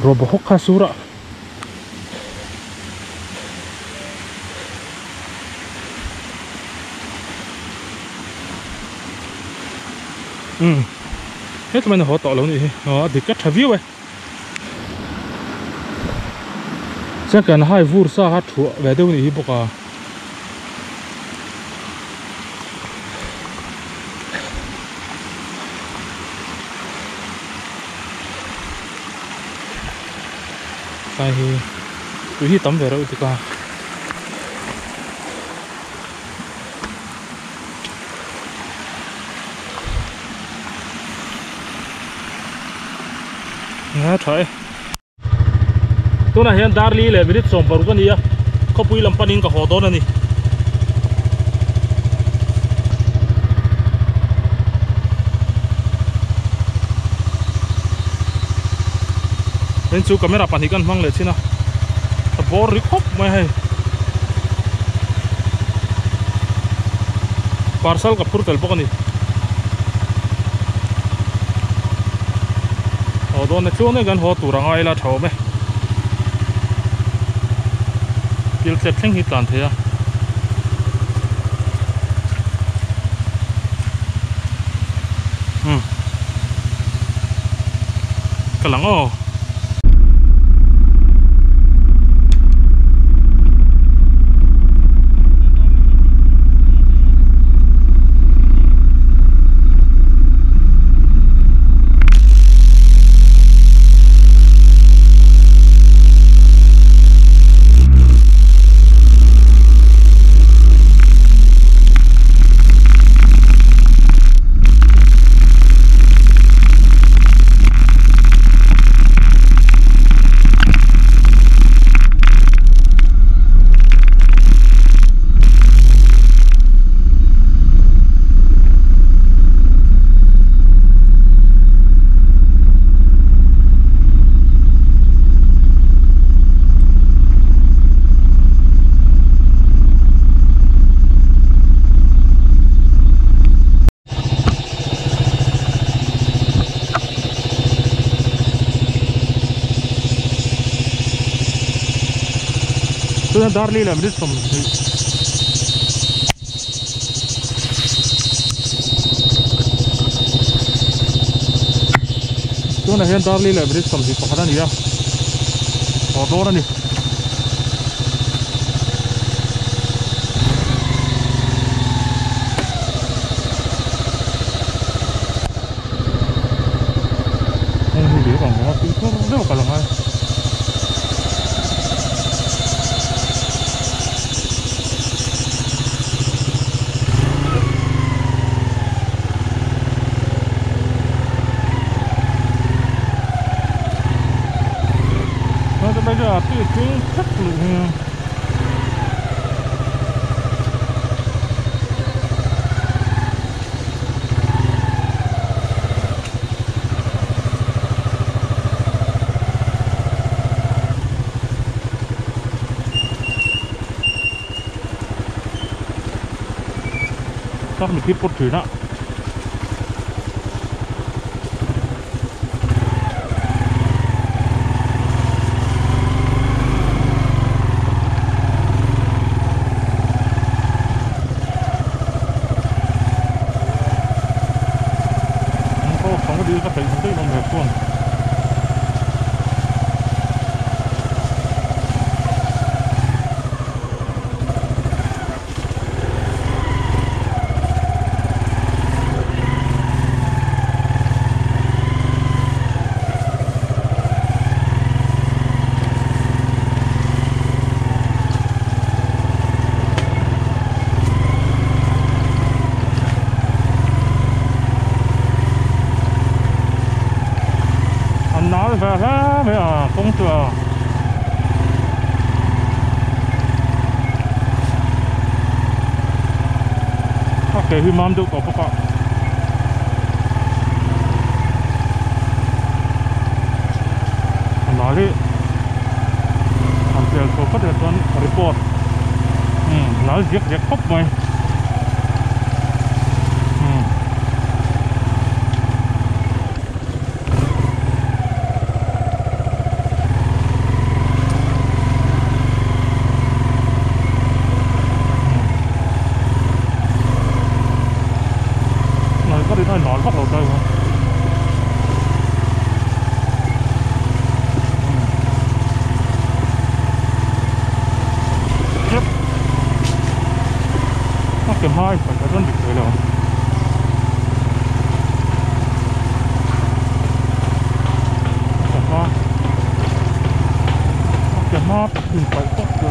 Ruah bawk hawk kha sur a. Umm hetlai in a haw tawh lo nih hi a dik a tha viau e. Chuan kan hai vur sa kha thuah ve deuh a nih hi bawk a. Tlai hi tui hi tam ve reuh tuk a. Nga tha e. Tunah hian Darli leh minute 16 a ni a, khawpui lam panin ka haw dawn a ni. Heng chu camera pahnih kan hmang leh thin a, a bawr ri khawp mai hei. Parcel ka phur tel bawk a ni. Haw dawn e chuan e kan haw tur a ngai ila tha awm e. Thil thlep thleng hi tlan thei a. Umm. Ka lang aw. Tuna Darli leh minute 20 Tunah hian Darli leh minute 21 a ni a haw dawn a ni. Heng hi lirh ang reng a fimkhur deuh ka la ngai. Chắc mình tiếp cốt thủy đó. Không có đi các thầy không thấy con về luôn. ve hle mai a kawng chu a. A ke hi mam deuh tawh bawk a. A nal hi han pel chho phawt ila chuan report umm nal ziak ziak khawp mai umm. Này có đi nói nói bắt đầu chơi không? Tiếp. Nó kèm hai, phải có dân bị cười rồi. Mát mình phải tốt được.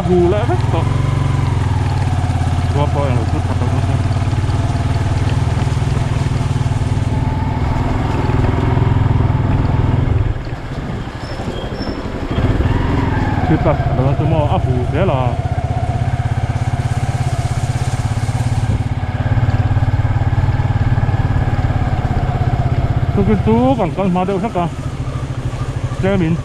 Hù lẽ vết cọ qua coi là chút thật đâu nữa. Chứ ta đó tôi mò áp hù thế là tôi cứ chú còn con mà đều sắc à xe mình.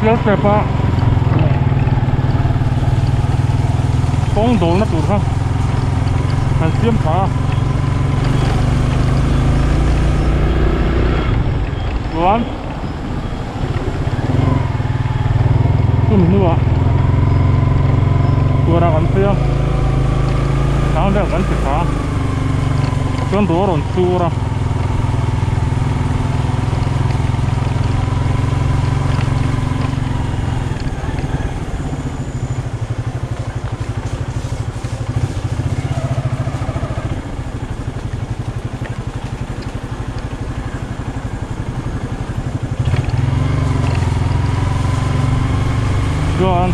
Chiếu step á con đồ nó tụt ha thành xiêm thả đoán tôi mình nữa vừa ra gắn xiêm sáng ra gắn thịt thả con đồ rồi xua ra. Chuan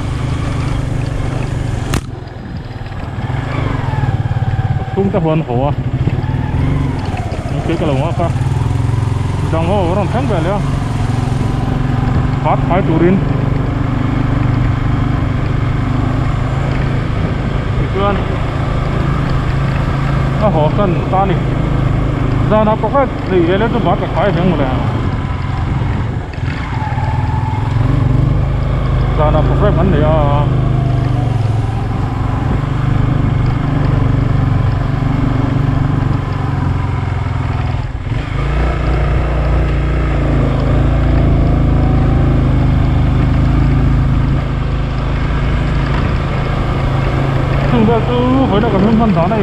tung ta huan ho a cái cái lồng á dang ho ron thang ve le phát phai turin chuan a ho kan ta ni zana ko kha nei ve le chu bat ka khai heng le zana program an nei a. Chúng ta cứ với lại cái phân đó này.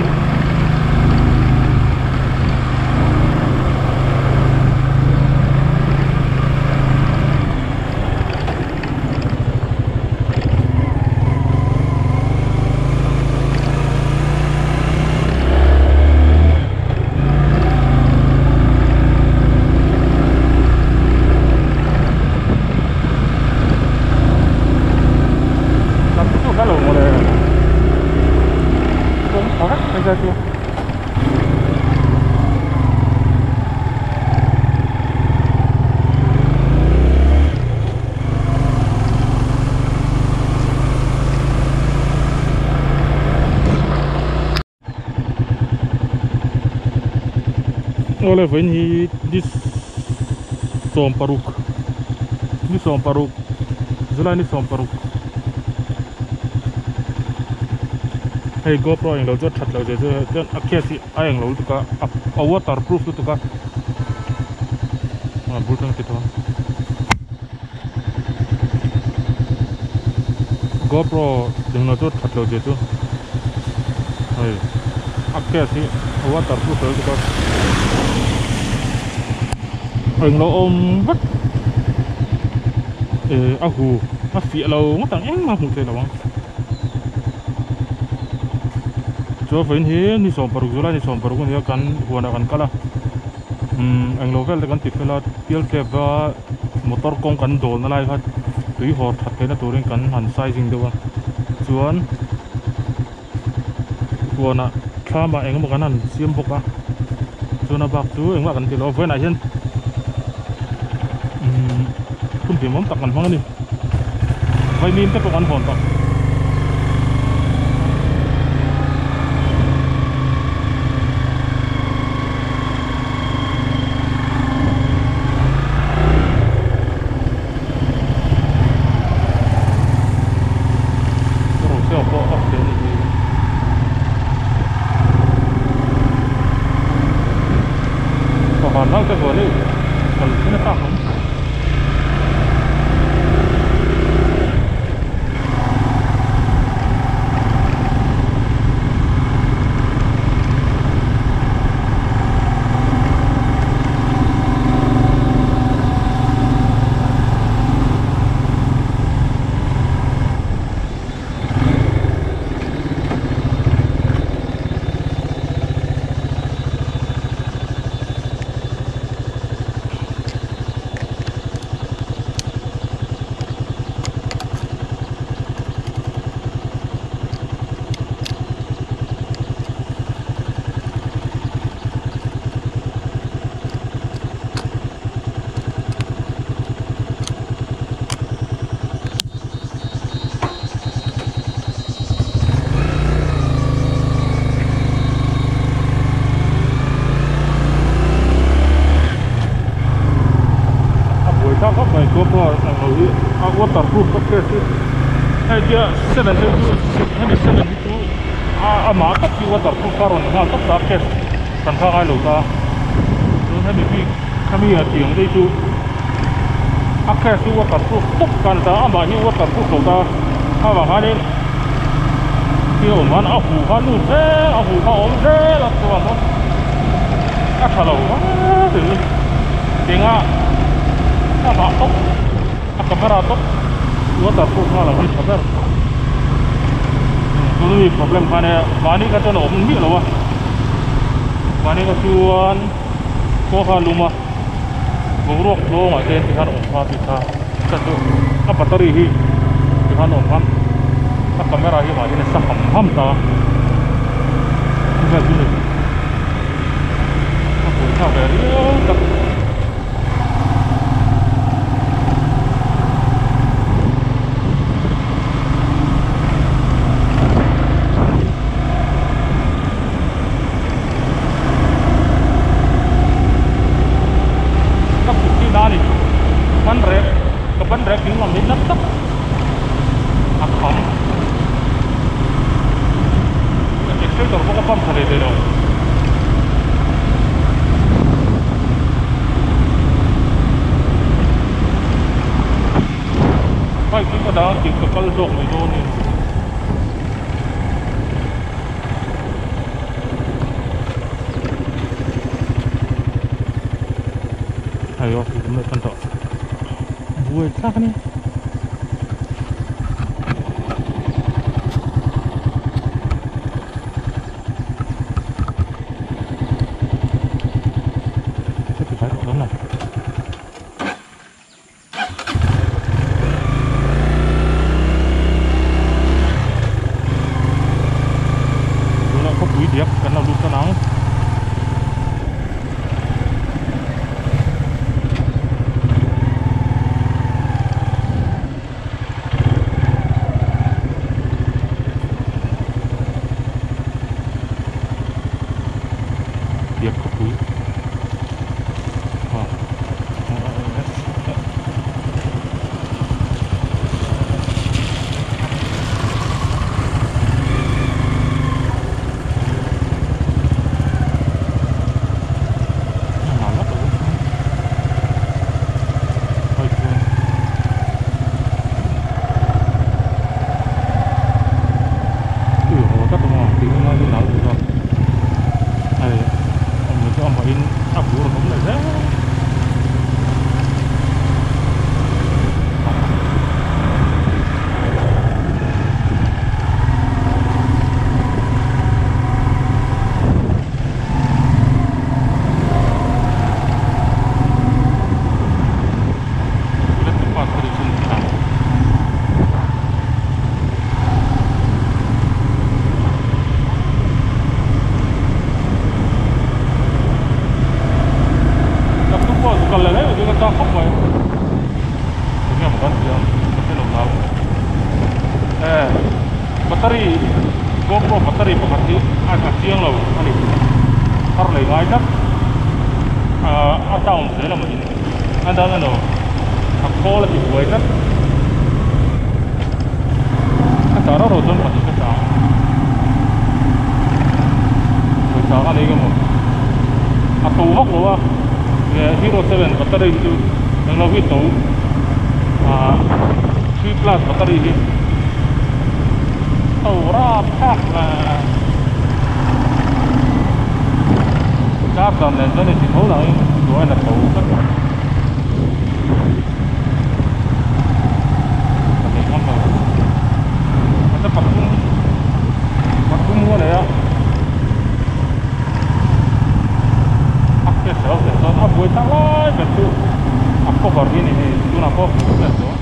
Ra chưa? Awle vawiin hi ni sawmparuk ni sawmparuk July ni sawmparuk hei GoPro englo chu a that loh zia chu chuan a case hi a englo lutuk a a waterproof lutuk a a bul tang ti tawh a GoPro englo chu a that loh zia chu hei a case hi a waterproof lo lutuk a englo awm vek eh a hu a fiah lo ngawt ang engmah hmuh theih loh ang chuan vawiin hi ni sawmparuk July ni sawmparuk a ni a kan huanah kan kal a umm englo vel te kan ti fel a pial tep a motor kawng kan dawl na lai kha tui haw that theihna turin kan han sizing deuh a chuan huanah thlamah eng emaw kan han siam bawk a chuan a bak chu engmah kan ti lo a vawiinah hian umm hun hlimawm tak kan hmang a ni vaimim te pawh kan hawn tawh. Roselle pawh a fel a ni. Pahan hau te vuah leh kal thin a tak ang. A buai thlak khawp mai GoPro ang lo hi a waterproof ka case hi hei tia seven te chu hemi seven hi chu a amah tak hi waterproof a rawn nghal tawp ta a case kan thlak ngai lo ta chuan hemi bik hemi a tiang te hi chu a case hi waterproof tawp ta a ni ta amah hi waterproof lo ta avang hianin thil awm khan a huh kha lut zel a huh kha awm zel a chuan maw a tha lo hle tinga amah tawp a camera tawp waterproof nghal ang hi tha ber tuna mi problem khan e mahni kha chuan a awm miah lo a mahni kha chuan khua kha a lum a boruak tlawngah te tikhan awm kha tih kha ka chu a battery hi tikhan awm khan a camera hi mahni a sa ham ham ta vel chu ni a buaithlak ve riau tak. Ka kut hi na a ni ban rek ka ban rek ding lam hi nat tak a kham accelerator pawh ka pump tha ve thei lo. Bike hi ka dah a ka kal zawk mai dawn a ni. Hei aw kan lo tan tawh buai thlak a ni. Tunah khawpui diak kan lo lut tan ang. hre lo lau. Eh battery GoPro battery pakhat hi a a chiang lo a ni. Thar lei ngai tlat. Ah a down zel a mawni ni. A down a lo. A khawl a ti buai tlat. Ka chah rauh rauh chuan pahnih ka chah. Pawisa ka nei emaw a to vak lo a hero 7 battery hi chu englo hi to ah 3 plus battery hi to rap thlak la car dan nen chuan inti tho lah in chuan a to vek ka nei ngam lo a pathum pathum a nei a a hriat hreuh hreuh chuan a buai tak lai ber chu a cover hi a ni hei tunah pawh a hriat tawh.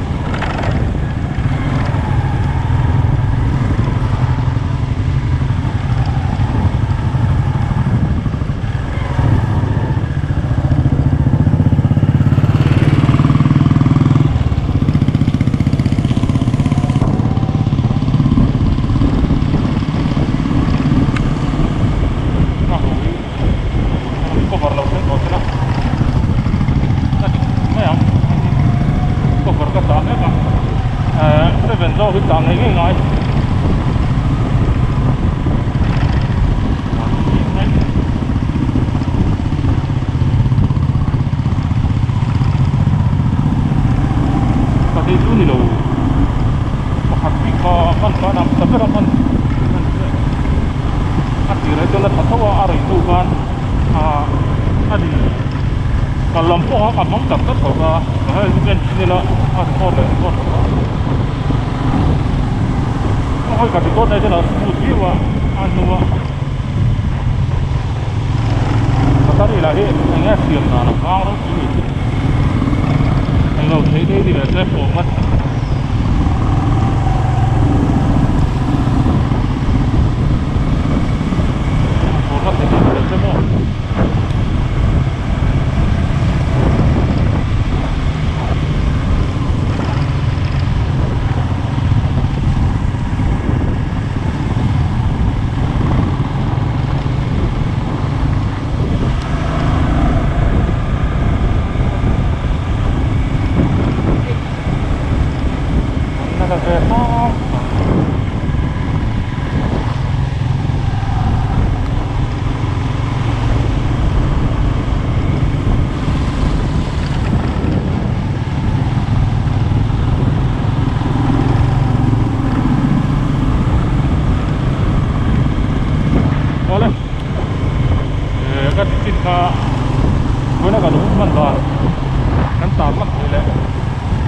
Cover lo thleng tawh sela ka ti mai ang cover ka chah mek a ehh seven zawk hi chah ngei ngei ngai. Ka thei chu ni lo pakhat bik kha hman khan a hmasa ber a hman a tir ah chuan a tha tho a a rei hnu khan ah a ri kal lam pawh a ka hmang tak tak tho a hei chu en thin ila a record leh record tho a hei ka record lai chuan a smooth viau a a hnua. Battery lah hi eng nge siam dan a vang ropui ni chu englo thei thei ni ve se format format thei thei ni ve se maw. Awle eh ka chin kha vawiina kan hung hman dan kan tar lak thei leh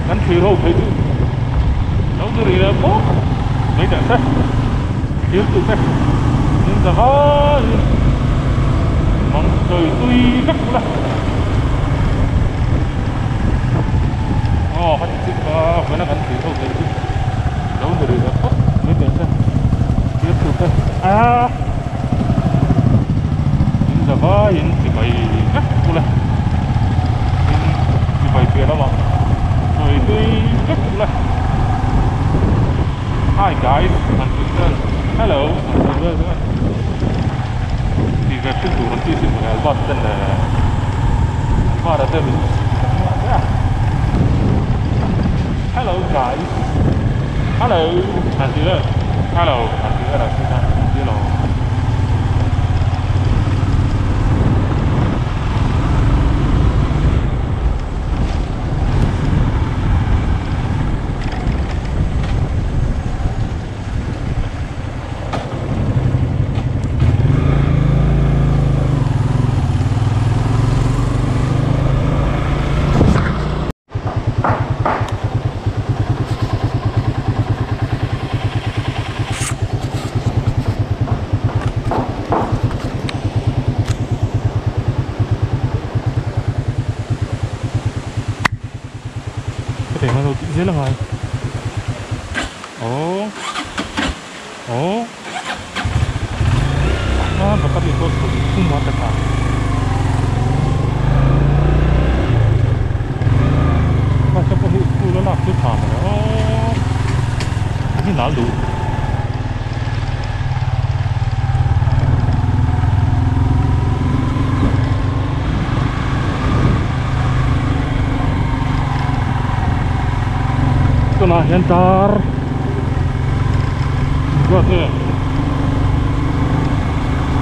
kan thlir ho phei chu lo ni rih leh bawk mai teh se thlir tu te in za vaiin mang sawi tui vek ula aw ka ti chin kha vawiina kan thlir ho phei chu lo ni rih leh phawt mai teh se thlir tu te aaa in za vaiin chibai vek ula tin chibai piah lamah sawi tui vek ula hi guys han tih vel hello han tih vel te tih ve thin tur an tih sin mawle albert ten leh albert a te min hello guys hello han tih vel hello han tih vel ang chi kha an ti lo. Hetiang hian lo tih zel a ngai aww aww a battery pawh thum a ta ta. Bus te pawh hi school a lak chu tha mawle aww. nal duh. Tunah hian tar ruat nge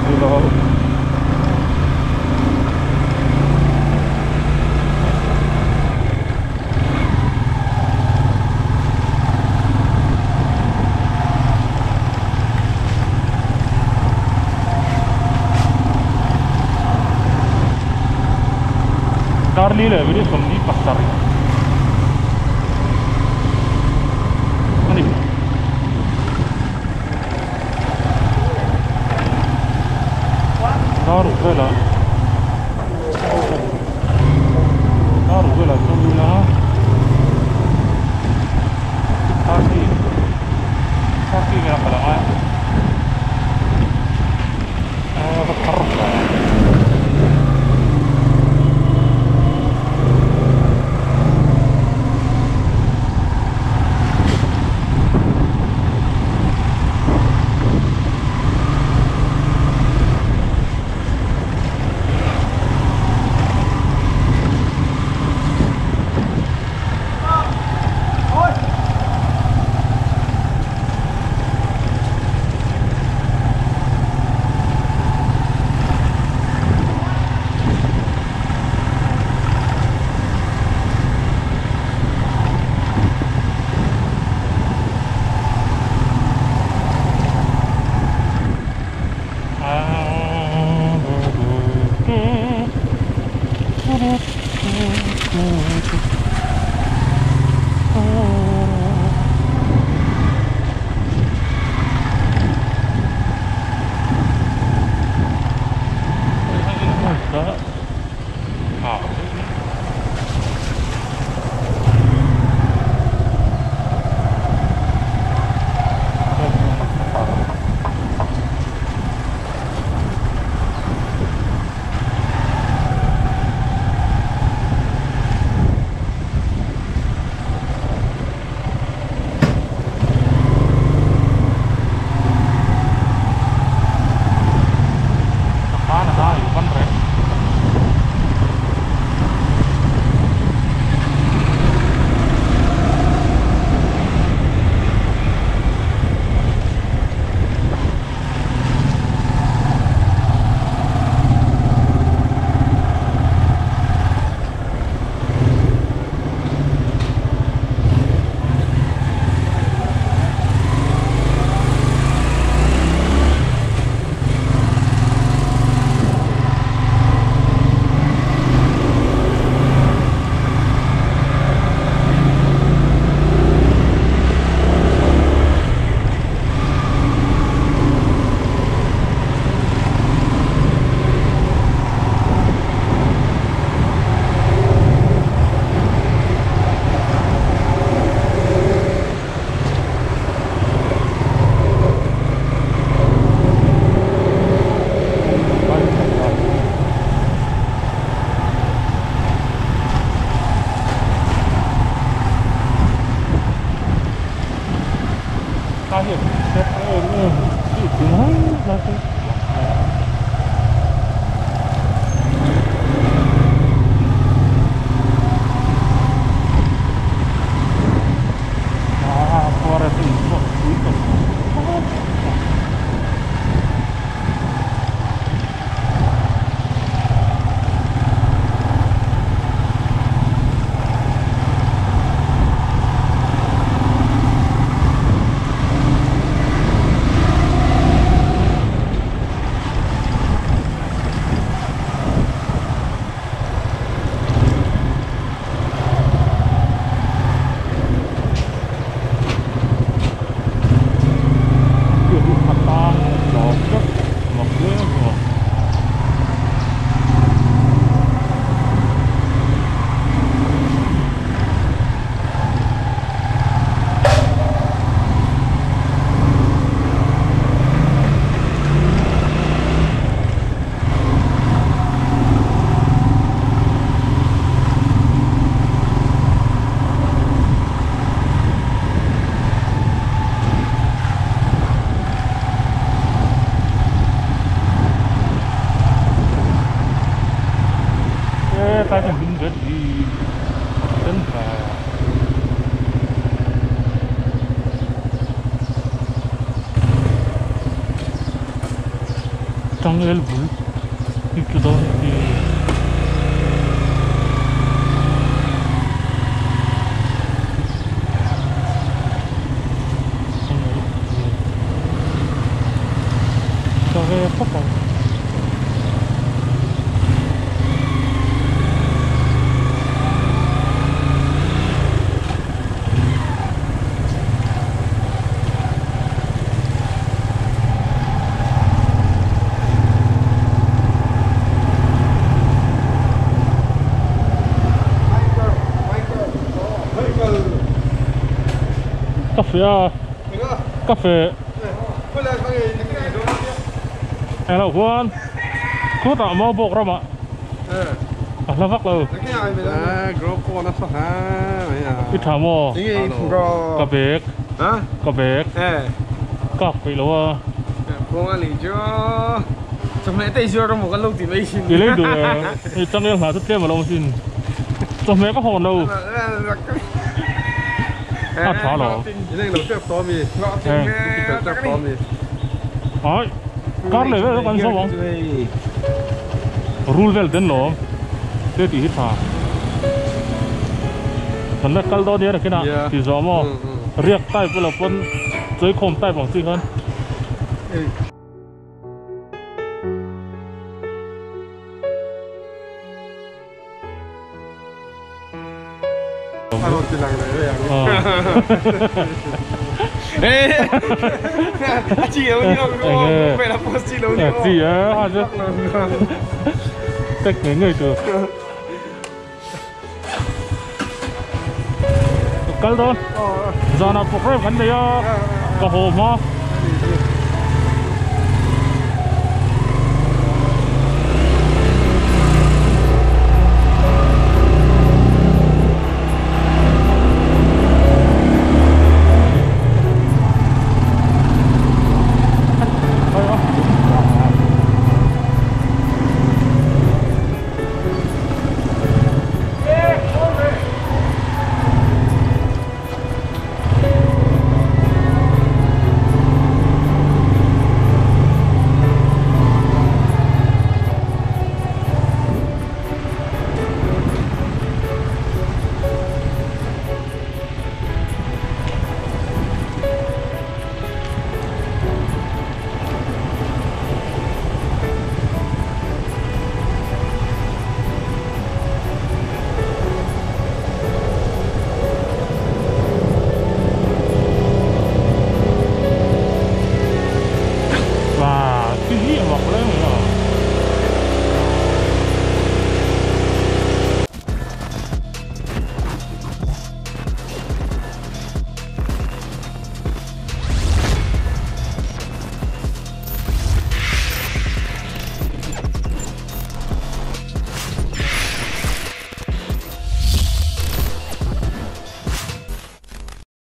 nilo. Darli leh minute 47 a ni. Dar ruk velah dar ruk velah chuan ila 6:30 6:30 velah ka la ngai a a va thar ve. Changel bul hi chu dawn hi. Ka ve khawp ang. Cà phê à? Cà phê. Hello Juan. Khu tạo mò bọc ra mà. À là vắc rồi. Ít thả mò. Cà phê. Cà phê. Cà phê lâu à. Đi lấy được. Trong em hả rất thêm mà lâu xin. Trong mẹ có hồn đâu. À thả lỏ. Đấy. Cát này nó còn sao không? Rule vel den lom. Thế thì hít thả. Thần là cal đó đi rồi cái nào? Thì gió mà. Riêng tay với là quân chơi khom tay bằng gì hơn. Chị á, cách mấy người được. Cái đó, giờ nào phục rồi vẫn đấy á, có hồ mà.